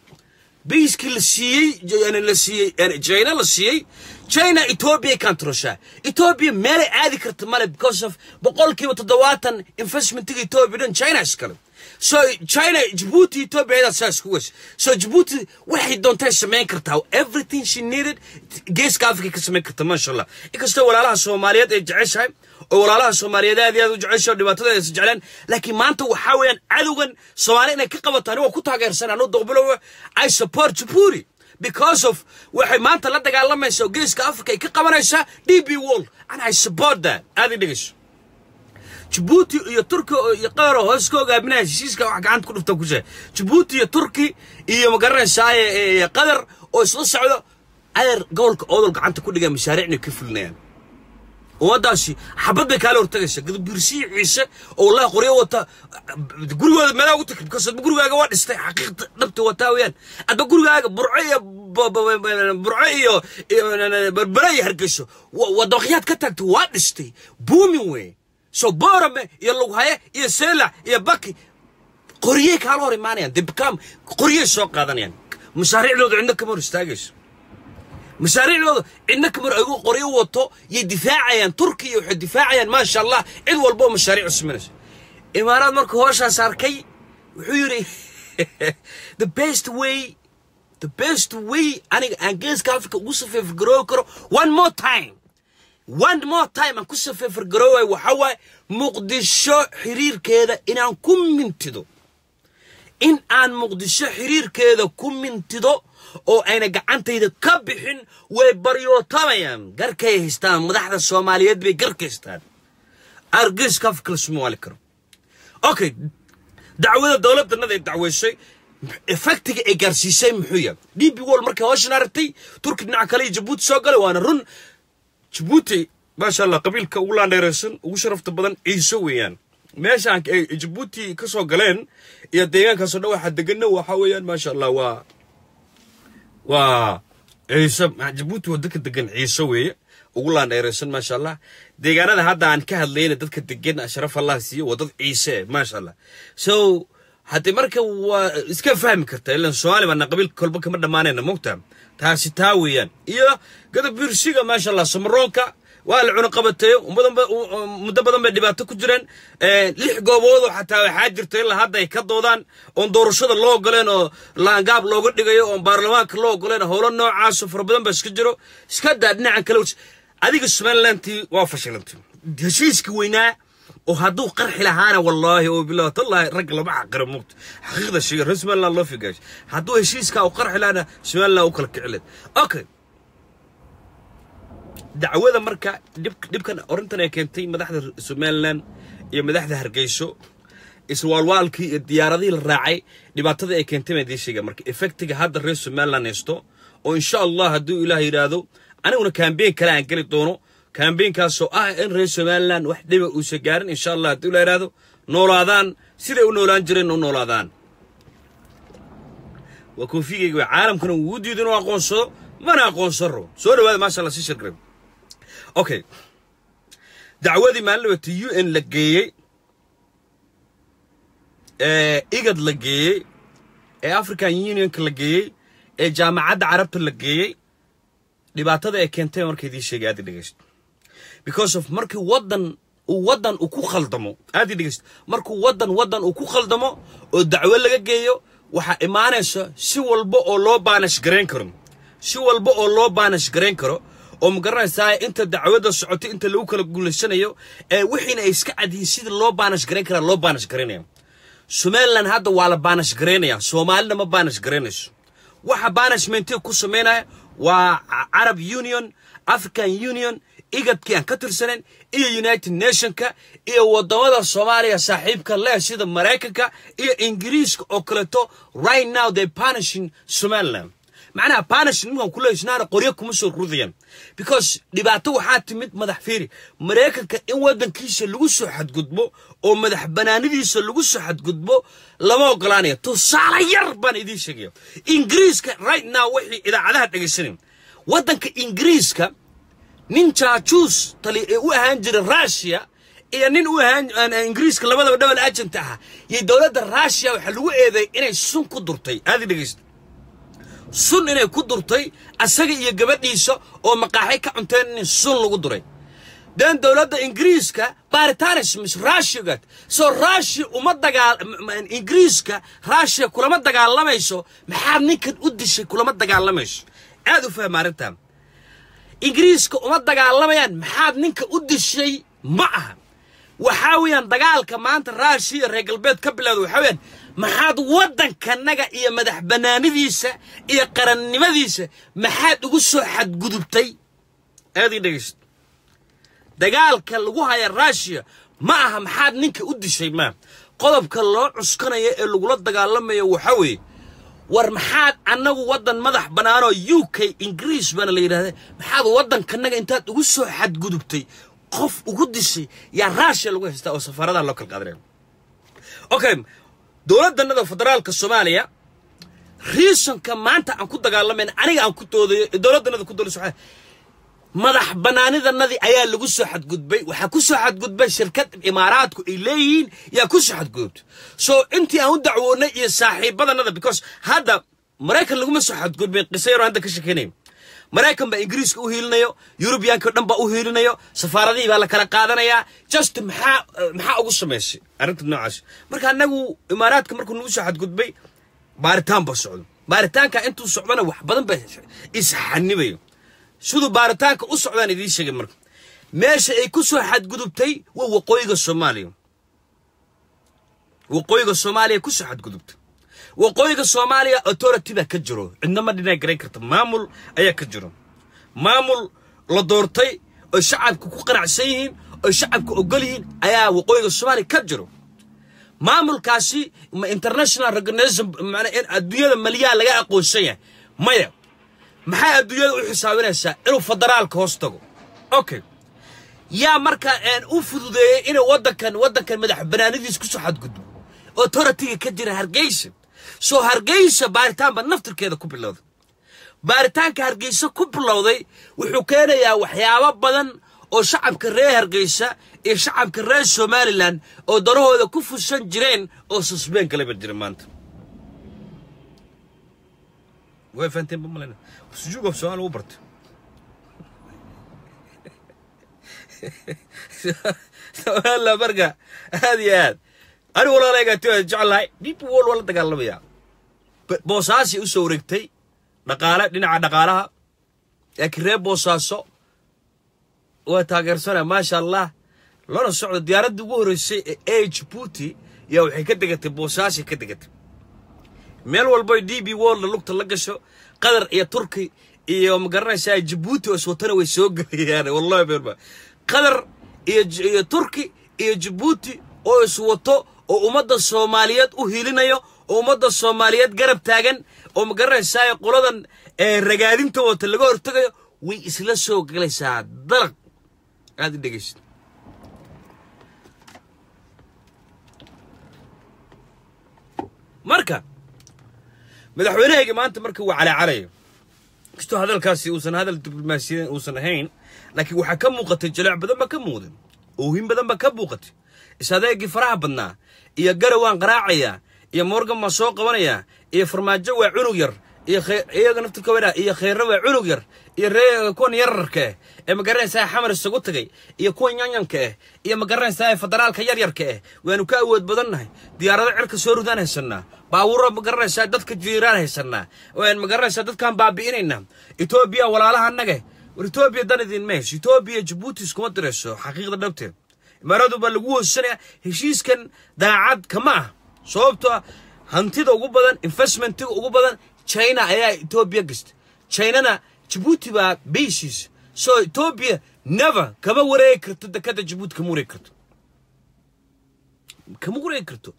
base-kii la siiyey, yani la siiyey, yani China la siiyey. China Ethiopia controlshaa. Ethiopia meelay aadi karta male, because of 70% investmentiga Ethiopia dhan China iskale. So China, Djibouti, Ethiopia ayadaa saas ku weysa. So Djibouti waxay doontay samayn kartaa, everything she needed geeska Africa ka samayn karta, maasha Allah. Inkastoo walaalaha Soomaaliyeed ay jeceshahay oo walaalaha Soomaaliyeed aad iyo aad u jeceshahay oo dhibaatada aysan jecleen, laakiin maanta waxaa weeyaan cadowgan Soomaali inay ka qabato ani waa ku taageersan. Anuu Duqbilow, I support Djibouti because of waxay maanta la dagaalamaysa oo geeska Africa ay ka qabanaysaa DP World, and I support that. Aad i dhegeyso, Djibouti iyo Turki iyo qaar oo hoos ka hogaaminaya heshiiska wax gacanta ku dhufta ku sheeg. Djibouti iyo Turki iyo magaranaysaa Qatar oo isla socdo ayar gobolka Oodol gacanta ku dhigaya, mashaariicna ka fulinayaan. Ummadaasi xabad bay kaala hortagaysaa. Gadabuursiyi Ciise oo wallahi qoryo wata gurigooda meelaha ugu tagtay, because adba gurigaaga waa dhistay. Xaqiiqda dhabta wataa weeyaan, adba gurigaaga Burco iyo Burco iyo Berbere iyo Hargeyso waa dabaqyaad ka tagtay, waa dhistay, booming wey. So Boorame iyo Lughaye iyo Seelac iyo Baki qoryey kaala hor imaanayaan, they become qoryey soo qaadanayaan. Mashaariicdooda cidna kama hor istaagayso, mashaariicdooda cidna kamar ayagu qoryo wato yay difaacayaan. Turkiya waxay difaacayaan, maasha Allah, cid walba oo mashaariic u samaynayso. Imaaraad markuu hooshaas arkay wuxuu yidhi, The best way aniga aan geeska Africa ugu safeefgaroobi karo, one more time, one more time aan ku safeefargaroobay, waxaa waaye Muqdisho xiriirkeeda inaan ku mintido, in aan Muqdisho xiriirkeeda ku mintido oo ayna gacantayda ka bixin." Way baryootamayaan, garkay haystaan, madaxda Soomaaliyeed bay garka haystaan, argeeska Afrika lasuma waali karo. Okay, dacwada dowladdanada ay dacweysay, effectiga ay gaarsiisay muxuu yahay? DP World markay hawshan aragtay, Turki dhinaca kale iyo Jabuuti soo galay. Waana run, Jabuuti, maasha Allah, qabiilka ugu laandheeraysan, ugu sharafta badan Ciise weeyaan. Meeshaan ay Jabuuti ka soo galeen iyo deegaankaasoo dhan waxaa deganna waxaa weeyaan, maasha Allah, waa Ciise. Jabuuti waa dadka degan Ciise weeye ugu laandheeraysan, maasha Allah. Deegaanada hadda aan ka hadlayna dadka degan, sharaf Allah siiyo, waa dad Ciise, maasha Allah. So haddii marka waa iska fahmi karta, ilan Soomaali baana, qabiilka kolba kama dhammaanayna, mogta. Taasi taa weeyaan. Iyo Gadabiirsiga, maasha Allah, Samaroonka waa la cunaqabateeyo, muddo badan bay dhibaato ku jireen. Lix goobood oo xataa waxaa jirta ilaa hadda ay ka doodaan oon doorashada loo ogoleen oo laangaab looga dhigayo, oon baarlamaanka loo ogoleen. Howlo noocaasoo fara badan baa iska jiro. Iska daa dhinacan kale, adiga Somalilandtii waa fashilantay. Heshiiska weynaa oo hadduu qarxi lahaana, wallaahi oo billahi tallahi, rag lama xaqiro, mugta xaqiiqda sheega. Reer Somaliland loo figaashay, hadduu heshiiska uu qarxi lahaana Somaliland u kala kici lahayd. Okay, dacwada marka dhibkan arrintan ay keentay madaxda Somaliland iyo madaxda Hargeyso, iswaalwaalkii iyo diyaaradihii la raacay, dhibaatada ay keentay baan idiin sheegaya. Marka effectiga hadda reer Somaliland haysto Oo insha Allah hadduu Ilaah yidhaahdo, aniguna campaign kale aan geli doono, campaignkaasoo ah in reer Somaliland wax dhiba uusa gaarin. Insha Allah hadduu Ilaah yidhaahdo, noolaadaan siday u noolaan jireen u noolaadaan. Waa koofigayga way caalamkana wuu diido inuu aqoonsado, mana aqoonsan rabo. Soo dhawaada, maasha Allah, sii share garay. Okay, dacwadii maalin dhawata UN la geeyey, ee IGAD la geeyey, ee African Unionka la geeyey, ee Jaamacadda Carabta la geeyey, dhibaatada ay keentay marka idiin sheegay, aad i dhegeysto. Because of markii waddan uu waddan uu ku khaldamo, aad i dhegeysto, markuu waddan uu ku khaldamo oo dacwo laga geeyo, waxaa imaanaysa si walba oo loo punish garayn karo, si walba oo loo punish garayn karo oo, ma garanaysaa, inta dacwadda socotay, inta lagu kala guulaysanayo, ee wixiina ay iska cadyihiin, sida loo punish garayn karaa loo punish garaynaya. Somaliland hadda waa la punish garaynaya, Soomaalina ma punish garaynayso. Waxa punishmentiga ku samaynaya waa Arab Union, African Union, IGADkii aan ka tirsanayn, iyo United Nationka, iyo wadamada Soomaaliya saaxiibka leh sida Maraykanka iyo Ingiriiska oo kaleeto. Right now they punishing Somaliland. Macnaha punishing ninkan kula hesnaana qoryo kuma soo rudayaan, because dhibaato waxaa timid madax fiiri. Maraykanka in waddankiisa lagu soo xadgudbo oo madax banaanidiisa lagu soo xadgudbo lama ogolaanayo. Tusaale yar baan idiin sheegaya. Ingiriiska right now wixii idaacadaha dhegaysanay, waddanka Ingiriiska nin jaajuus tali ee u ahaan jiray Russia iyo nin u ahaan Ingiriiska, labadaba double agent ah, iyo dowladda Russia waxaa lagu eedeey inay sun ku durtay. Aadi dhegaysta, sun inay ku durtay asaga iyo gabadhiisa oo maqaaxi ka cunteen, in sun lagu duray. Den dowladda Ingiriiska baaritanis mis Russia so Russia uma dagaal, Ingiriiska Russia kulama dagaalamayso. Maxaad ninkan u dishay kulama dagaalamayso. Aad u fahma arrintan. Ingiriiska uma dagaalamayaan maxaad ninka u dishay ma aha. Waxaa weeyaan dagaalka maanta Russia iyo reer galbeed ka bilowda waxaa weeyaan maxaad waddankanaga iyo madax bannaanidiisa iyo qarannimadiisa maxaad ugu soo xadgudubtay. Aad ii dhegeyst, dagaalka lagu haya Russia ma aha maxaad ninka u dishay. Ma qodobka loo cuskanayo ee lagula dagaalamayo waxaa weeye, war maxaad annagu waddan madax bannaanoo UK Ingiriis baana la yidhahda, maxaad waddankanaga intaad ugu soo xadgudubtay qof ugu dishay, yaa Russia lagu haystaa oo safaaradaha loo kala qaadanaya. Okay, dowladdanada federaalka Soomaaliya reasonka maanta aan ku dagaalamayna, aniga aan ku doodayo, dowladdanada ku doodayso, waxaa madax bannaanidanadii ayaa lagu soo xadgudbay. Waxaa ku soo xadgudbay shirkad Imaaraadku ay leeyihiin yaa ku soo xadgudubtay. So intii aan u dacwoonay iyo saaxiibadanada, because hadda Maraykan laguma soo xadgudbin. Qiso yaroo hadda ka shekeynaya, Maraykan baa Ingiriiska u hiilinayo, Yurubiyaanka o dhan baa u hiilinayo, safaaradihii baa la kala qaadanayaa. Just maxaa ugu samaysay arrinta noocaas? Marka annagu Imaaraadka markuu nagu soo xadgudbay, baaritaan baa socdo. Baaritaanka intuu socdona wax badan baa isxanibayo. Siduu baaritaanka u socdaan idiin sheegay. Marka meesha ay ku soo xadgudubtay waa waqooyiga Soomaaliya. Waqooyiga Soomaaliya ku soo xadgudubtay. Waqooyiga Soomaaliya authority baa ka jiro, cidna ma dhinaa garayn karta. Maamul ayaa ka jiro, maamul la doortay oo shacabka ku qanacsan yihiin oo shacabka ogol yihiin ayaa waqooyiga Soomaaliya ka jiro. Maamulkaasi ma international recognition, macnaa in adduunyada maliyaa laga aqoonsan yahay? Maya. Maxay adduunyada u xisaabinaysaa? Inuu federaalka hoos tago. Okay, yaa marka u fududeeyey inuu waddankan madax banaanidiis kusoo xadgudbo? Authority-ga ka jira Hargeysa. Soo Hargeysa baaritaan ba naftirkeeda ku bilowday. Baaritaanka Hargeysa ku bilowday wuxuu keenayaa waxyaabo badan oo shacabka reer Hargeysa iyo shacabka reer Somaliland oo darahooda ku fushan jireen oo suspend kaleba jira maanta. Way fahanteen ba malena. Sujuug af Soomaali u bartay Somaliland. Marka aad iyo aad anigu walaalayga ti jeclahay DP World waa la dagaalamaya. Boosaasi u soo wareegtay dhaqaale, dhinaca dhaqaalaha, laakiin reer Boosaaso waa taageersanaya, maasha Allah. Lana socdo, diyaaraddii ugu horreysay ee Djibouti yaa waxay ka degatay Boosaasay ka degatay. Meel walbo DP World lugta la gasho, Qatar iyo Turki iyo, ma garanaysaa, Djibouti oo iswatana way soo gelayaan. Wallahi beerba Qatar iyo Turki iyo Djibouti oo iswato oo ummadda Soomaaliyeed u hilinayo Oo ummadda Soomaaliyeed garab taagan oo, ma garanaysaa, qoladan ee ragaadinta wata laga hortagayo, way isla soo galaysaa dalaq. Aad i dhegaysid. Marka madaxweynahayga maanta marka uu calaacalayo, kastoo hadalkaasi uusan hadal diblomaasiyadeed uusan ahayn, laakiin waxaa ka muuqatay jaleec badan baa ka muuqday, oohin badan baa ka muuqatay, is-adeegii faraha badnaa iyo garawaan qaraacayaa iyo Morgan baan soo qabanayaa iyo Farmaajo waa cunug yar iyo iyaga naftirkooda iyo Kheyre waa cunug yar iyo ree kuwan yararka ah ee, ma garanaysaa, Xamar isugu tagay iyo kuwan yanyanka ah iyo, ma garanaysaa, federaalka yaryarka ah, waanu ka awood badannahay, diyaarado cirka soo ridaan haysanaa, baabuuro, ma garanaysaa, dadka jiiraan haysanaa, waan, ma garanaysaa, dadkaan baabi'inaynaa, Etoobiya walaalaha annaga. War Etoobiya dan idin ma hayso. Etoobiya Jabuuti iskuma dirayso. Xaqiiqda dhabteed Imaaradu baa lagu hoosanaya. Heshiiskan daacad kama ah, sababtoo ah hantida ugu badan, investmentiga ugu badan China ayaa Etoobiya gastay. Chinana Jabuuti baa basis, so Etoobiya never kama wareegi karto dekada Jabuuti, kama wareegi karto, kama wareegi karto.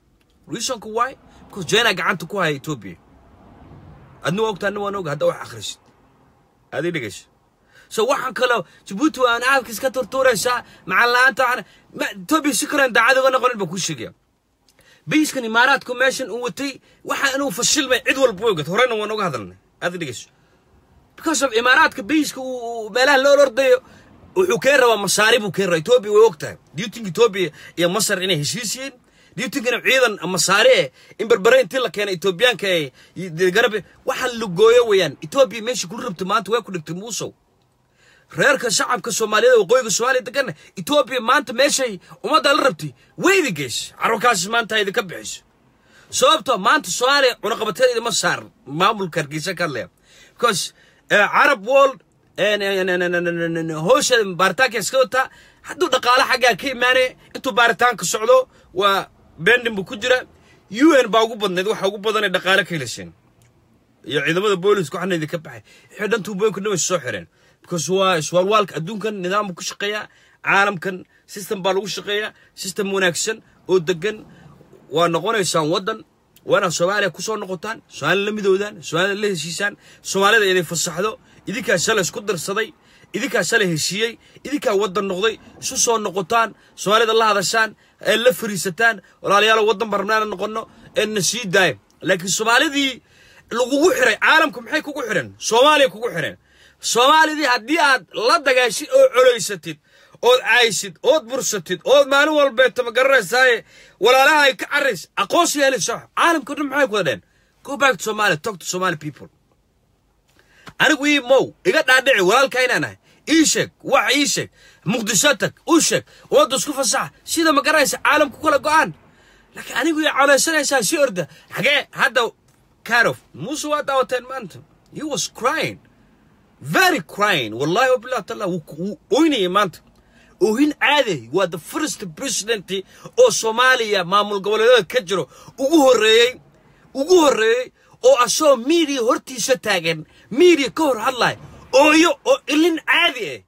Reasonka why? Because China gacanta ku haya Etoobiya. Adna waa ogta, adna waan oga. Hadda wax akhrisid, aad ii dhegeyso. So waxaan kaloo Jabuuti waan aafka iska turtuuraysaa macalin la'aanta Etoobiya si kaleen daacad uga noqonin baa kuu sheegaya. Basekan Imaaraadku meeshan uu watay waxa inuu fashilmay cid walba way ogayd, horena waan uga hadalnay. Aad dhegeyso. Because of Imaaraadka baseka uu meelaha loo ordayo, wuxuu keen rabaa masaari buu keen rabaa. Etoobiya way ogtahay. Do you think Etoobiya iyo Masar inay heshiis yihiin? Do you think in ciidan masaari eh in Berbere intii la keenay Etoobiyaanka ay garab waxa lugooyo weeyaan? Etoobiya meesha kula rabto maanta way ku dhigtay, Muusow. Reerka shacabka Soomaaliyeed, waqooyiga Soomaaliya deganna, Etoobiya maanta meeshay ummadda la rabtay weydi geys carruurkaas maanta idinka bixiso, sababtoo maanta Soomaaliya cunaqabateed idima saaran. Maamulka Hargeysa ka hadlaya, because Arab world howsha baaritaanka iska wataa. Hadduu dhaqaale xaggaa ka imaanaya, intuu baaritaanka socdo waa bending buu ku jira. UN baa ugu badnayd, waxa ugu badanay dhaqaale ka helasheen iyo ciidamada booliska. Waxaana idinka baxay wixii dhan, tuubooyinka dhan way soo xireen, because waa iswaalwaalka adduunkan. Nidaam buu ku shaqeeyaa caalamkan, system baa lagu shaqeeyaa, system wanaagsan oo degan. Waa noqonaysaan waddan, waana Soomaaliya ku soo noqotaan, Soomaalida la midoodaan, Soomaalida la heshiisaan, Soomaalida inay fasaxdo. Idinkaa shalay isku darsaday, idinkaa shalay heshiiyey, idinkaa waddan noqday. Isu soo noqotaan, Soomaalida la hadashaan, ee la fariisataan: walaalayaal, waddan barnaana noqono ee na sii daaya. Laakiin Soomaalidii lagugu xiray caalamku maxay kugu xireen? Soomaaliya kugu xireen. Soomaalidii haddii aad la dagaashid oo colaysatid ood caaysid ood bursatid ood maalin walbeeta, ma garanaysaaye, walaalaha ay ka carrays, aqoonsi helayso caalamka dhan maxay ku wadheen? Go back to Somalia, talk to Somali people. Anigu ii mow iga dhaadhici walaalka inaan ahay. Ii sheeg, wax ii sheeg, Muqdisho tag, u sheeg ummadda isku fasaxa sida, ma garanaysa, caalamku kala go'aan. Laakiin anigu ii colaysanaysaa si orda xagee hadda karof. Muuse waa daawateen maanta. He was crying, very crying, wallahi wabillahi taala, wuu oynayay maanta, oohin caadi. Waa the first president oo Soomaaliya maamul goboleedyada ka jiro ugu horreeyey, ugu horreeyey oo asagoo media hortiisa taagan, media ka hor hadlaya, ooyo oo ilin caadi ah,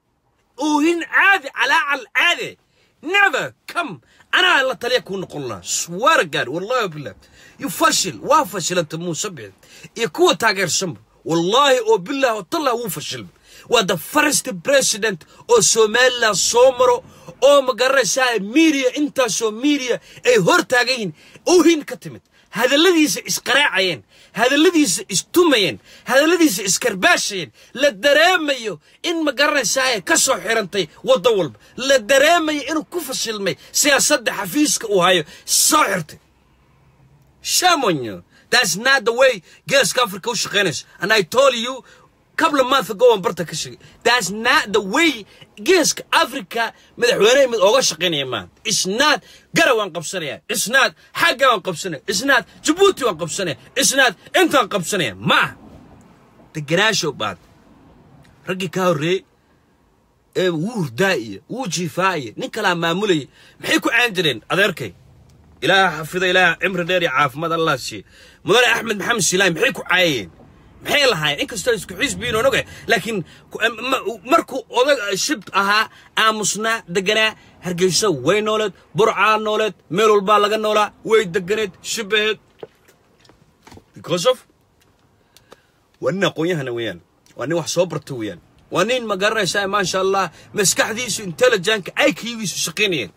oohin caadi, calaacal caadi. Never come. Anaa la taliya kuu noqon lahaa, swear God, wallahi billah, you fashil, waa fashilanta Muuse Bixi iyo kuwa taageersanba. Wallahi oo billah oo tallah, wuu fashil. Waa the first president oo Somaliland soo maro oo, ma garanaysaa, media, intaasoo media ay hor taagan yihiin, oohin ka timid, hadalladiisa isqaraacayeen, hadalladiisa istumayeen, hadalladiisa iskarbaashayeen, la dareemayo in, ma garanaysaa, ka soo xirantay waddo walba, la dareemayo inuu ku fashilmay siyaasadda xafiiska uu hayo, soo xirtay. Shame on you. That's not the way Geeska Africa u shaqaynayso. And I told you couple of months ago aan barta ka sheegay. That's not the way Geeska Africa madaxweyne mid ooga shaqaynaya maaha. It's not Gara waan qabsanaya. It's not xagga waan qabsanaya. It's not Djibouti waan qabsanaya. It's not intaan qabsanaya. Maaha. Degenaansho baad. Raggii ka horreeyey ee wuu hurdaa iyo wuu jiifaa iyo nin kalaa maamulayay maxay ku caan jireen? Adeerkay, Ilaaha xafida, Ilaaha cimri dheer iyo caafimaad Allah siiye, mudane Axmed Maxamed Silaay, maxay ku caayeen? Maxay lahaayeen? Inkastoo isku xisbiyiin oon ogahay, laakiin markuu odag shib ahaa, aamusnaa, deganaa, Hargeysa way nooleed, Burcaa nooleed, meel walbaa laga noolaa, way deganeed, shibaheed. Because of waa nin aqoon-yahana weeyaan, waa nin wax soo barta weeyaan, waa nin, ma garanaysaa, maasha Allah, maskaxdiisu intelligent-ka, IQ-giisu shaqaynayeen.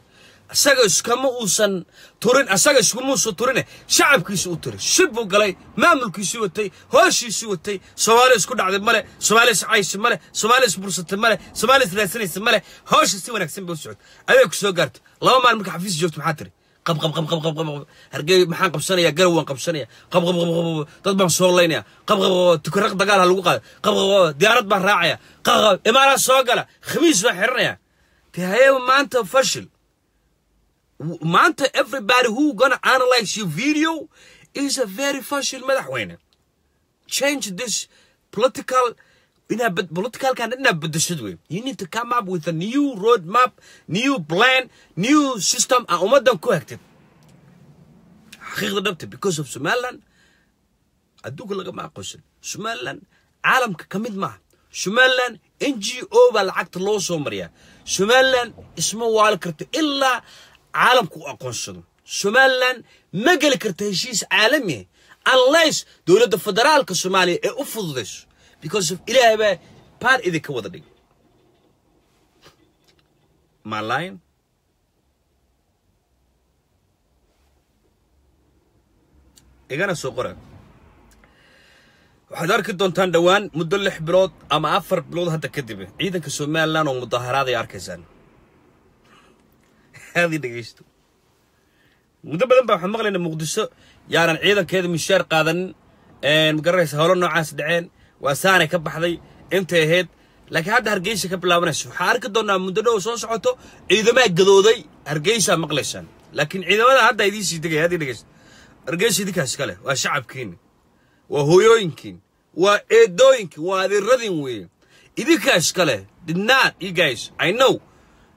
Asaga iskama uusan turin, asaga iskuma uusan turine, shacabkiisu u turay. Shib buu galay, maamulkiisu watay, hooshiisu watay. Soomaali isku dhacday male, Soomaali iscaysi male, Soomaali isbursatay male, Soomaali israadsanaysa male. Howsha si wanaagsan bay u socotay. Adeeg ku soo gaartay 2 maalin marka xafiis joogto, maxaa tiri? Qab qab qab qab qab qab. Hargey maxaan qabsanayaa? Garow waan qabsanaya. Qab qab qab qab. Dad baan soo laynaya. Qab qab qab. Tukaraq dagaal ha lagu qaada. Qab qab qab. Diyaarad baan raacaya. Qab qab. Imaaraad soo gala. Khamiis baan xiranaya. Tahaye maanta fashil. Maanta everybody who gonna analyze your video is a very fashil madaxweyne. Change this political, inaad politicalkan inaad bedeshid wey. You need to come up with a new road map, new plan, new system aan ummaddan ku hagtid, xaqiiqda dhabta, because of Somaliland adduunka lagama aqoonsan. Somaliland caalamka ka mid maaha. Somaliland NGO baa lacagta loo soo mariyaa. Somaliland isma waali karto ilaa caalamku u aqoonsado. Somaliland ma geli karto heshiis caalami ah unless dowladda federaalka Soomaaliya ee u fududayso, because of Ilaahay baa paar idinka wada dhigay. My line igana soo qora. Waxaad arki doontaan dhowaan muddo 6 bilood ama 4 bilood hadda kadib ciidanka Somaliland oo mudaharaad ay arkaysaan. Haadii dhegeysto, muddo badan baa waxaan maqlaynaa Muqdisho yaanan ciidankeeda mishaar qaadanin, magaranaysa, howlo noocaas dhaceen, waa saanay ka baxday intay ahayd. Laakiin hadda Hargeysa ka bilaabanayso. Waxaa arki doonaa muddo dhow soo socoto ciidamaa gadooday, Hargeysa maqlaysaan. Laakiin ciidamada hadda idiin sii degaya, haddii dhegeysto, Hargeysa idinkaas kale waa shacabkiina, waa hooyooyinkiin, waa eedooyinkiin, waa adeeradin weeye. Idinkaas kale did not, you guys, I know,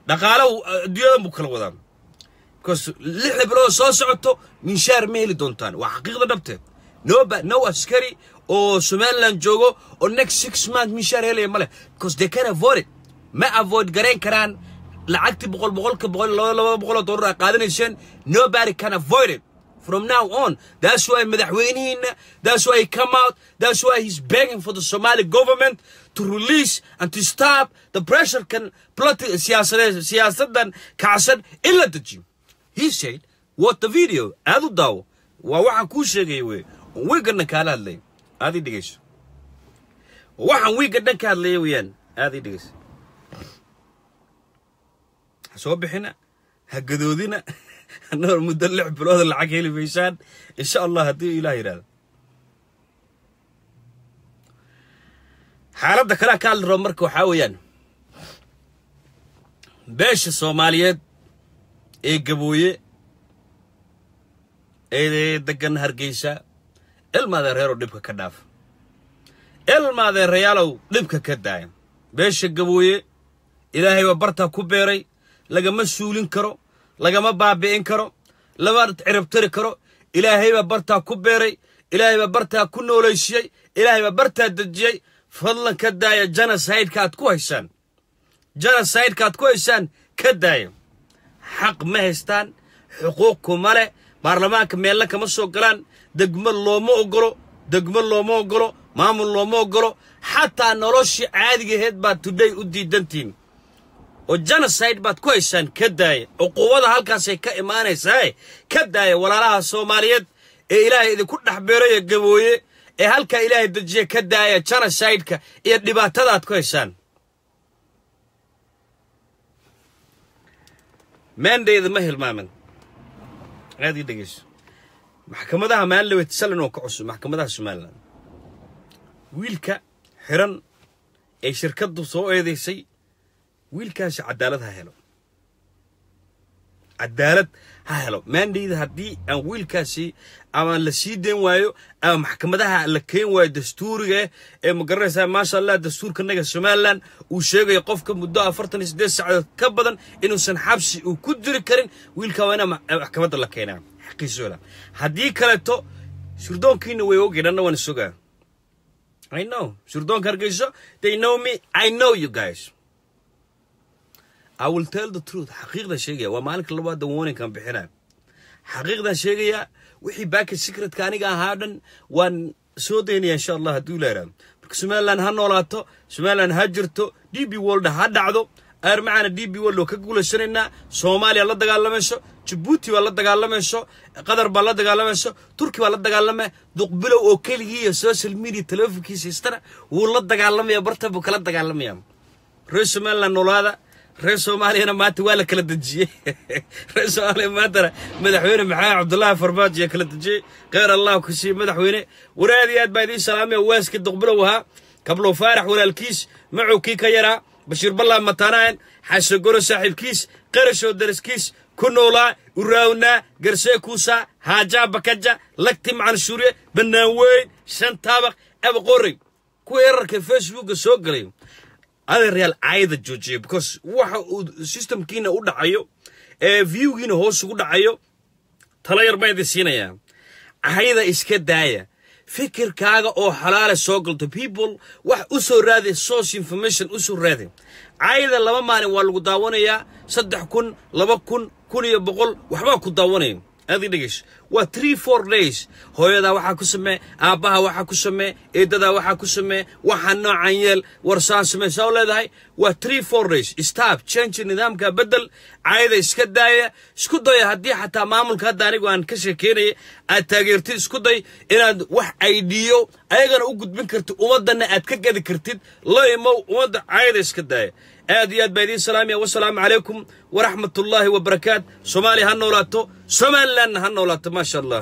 dhaqaalo adduunyadan buu kala wadaa, because 6da bilood soo socoto minshaar ma heli doontaan. Waa xaqiiqda dhabte. No, no askari oo Somaliland joogo oo next 6 months minshaar helaya male, because they can avoid it. Ma avoid garayn karaan lacagtii boqol boqolka boqol laba laba boqol oo dollar ay qaadanayseen. Nobody can avoid it from now on. That's why madaxweynihiina, that's why he come out, that's why he's begging for the Somali government to release and to stop the pressure kan siyaasadeed, siyaasadan kacsan in la dejiyo. He said what the video aad u daawo, waa waxaan kuu sheegaya wey, wiigana kaala hadlay. Aad ii dhegeyso, waxaan wiigga dhan ka hadlaya weeyaan. Aad ii dhegeyso, ha soo bixina, ha gadoodina. Annagoo muddo 6 bilood lacag heli maysaan, insha Allah, haddii Ilaah yidhahdo. Xaaladda kalea ka hadli rabo marka waxaa weeyaan beesha Soomaaliyeed ee Gabooye ee degan Hargeysa. Ilmaadeereerow, dhibka ka dhaaf. Ilmaadeerayaalow, dhibka ka daaya. Beesha Gabooye Ilaahay baa bartaa ku beeray. Lagama suulin karo, lagama baabi'in karo, lama ciribtiri karo. Ilaahay baa bartaa ku beeray, Ilaahay baa bartaa ku noolaysiiyey, Ilaahay baa bartaa dejiyey. Fadlan ka daaya genocide-ka aad ku haysaan. Genocide-ka aad ku haysaan ka daaya. Xaq ma haystaan, xuquuq kuma leh, baarlamaanka meelna kama soo galaan, degmo looma ogolo, degmo looma ogolo, maamul looma ogolo. Xataa noloshii caadigaheed baad today u diidantihiin oo genocide baad ku haysaan. Ka daaya. Cuquubada halkaasay ka imaanaysaa. Ka daaya walaalaha Soomaaliyeed ee Ilaahay idinku dhex beeray ee Gabooye ee halkaa Ilaahay dejiye. Ka daaya genocide-ka iyo dhibaatada aad ku haysaan. Maandayda ma hilmaamin. Aad ii dhegeyso, maxkamadaha maalin salan oo ka cusub maxkamadaha Somaliland, wiilka xiran ee shirkaddu soo eedaysay, wiilkaasi cadaalad ha helo, cadaalad ha helo. Maandayda haddii aan wiilkaasi ama la sii dayn waayo ama maxkamadaha la keen waayo dastuuriga ee, ma garanaysaa, maasha Allah, dastuurkanaga Somaliland uu sheegayo qofka muddo 48 saacadood ka badan inuusan xabsi uu ku jiri karin, wiilka waa inaa maxkamadda la keenaa, xaqiisu hela. Haddii kaleeto sirdoonkiina way ogeen, anna waan sugaa. I know sirdoonka Hargeyso, they know me, I know you guys. I will tell the truth. Xaqiiqda sheegaya. Waa maalinka labaad warning-kan bixinaya. Xaqiiqdan sheegaya. Wixii baaka secretka aniga ahaa dhan waan soo daynaya, insha Allah, hadduu ilaaraa. Marka Somaliland ha noolaato, Somaliland ha jirto, DP World ha dhacdo. Aar macaana DP World oo ka guulaysanaynaa. Soomaaliya la dagaalamayso, Jabuuti baa la dagaalamayso, Qatar baa la dagaalamayso, Turki baa la dagaalamaya. Duqbilow oo keligii iyo social media telefonkiisa haystana wuu la dagaalamaya, barta buu kala dagaalamaya. Reer Somaliland noolaada. Reer Soomaaliyana maanta waa la kala dejiyey. Reer Soomaaliya maantana madaxweyne Maxamed Cabdullaahi Farmaajo ayaa kala dejiyey. Kheyr Allah ku siiye madaxweyne. War aad iyo aad baa idiin salaamaya. Waaska Duqbilow ahaa, Kablow Faarax walaalkiis, macuu kii ka yaraa, Bashiir Ballaan mataanaayan, Xasogoro saaxiibkiis, Qarashoo daraskiis ku noolaa, uraawnaa garsee kuusaa, haajaa bakaja lagti macan shuuriye, bannaan weyn, shan taabaq abaqorey. Kuwa erarka Facebooka soo galay, adeeryaal, caayada joojiya, because waxa uu systemkiina u dhacayo ee viewgiina hoos ugu dhacayo. Talo yar baan idin siinayaa: cayda iska daaya. Fikirkaaga oo xalaale soo galto, people wax u soo raadi, source information u soo raadi. Cayda 2 maalin waa lagu daawanayaa, 3000, 2000, 1100 waxbaa ku daawanaya. Aad ii dhegeyso, waa 3-4 days. Hooyadaa waxaa ku samee, aabbaha waxaa ku samee, eedadaa waxaa ku samee, waxaa noocan yeel, war saan samee, saa u leedahay. Waa 3-4 days. Stop, change nidaamka, bedel, cayda iska daaya. Isku daya haddii xataa maamulka hadda anigu aan ka sheekeynaya aad taageertid, isku day inaad wax idea ayagana u gudbin kartid, ummadana aad ka gadi kartid la imow. Ummadda cayda iska daaya. Aad iyo aad baa idiin salaamaya. Wasalaamu calaykum waraxmatullaahi wabarakaat. Soomaaliya ha noolaato, Somalilandna ha noolaato, maasha Allah.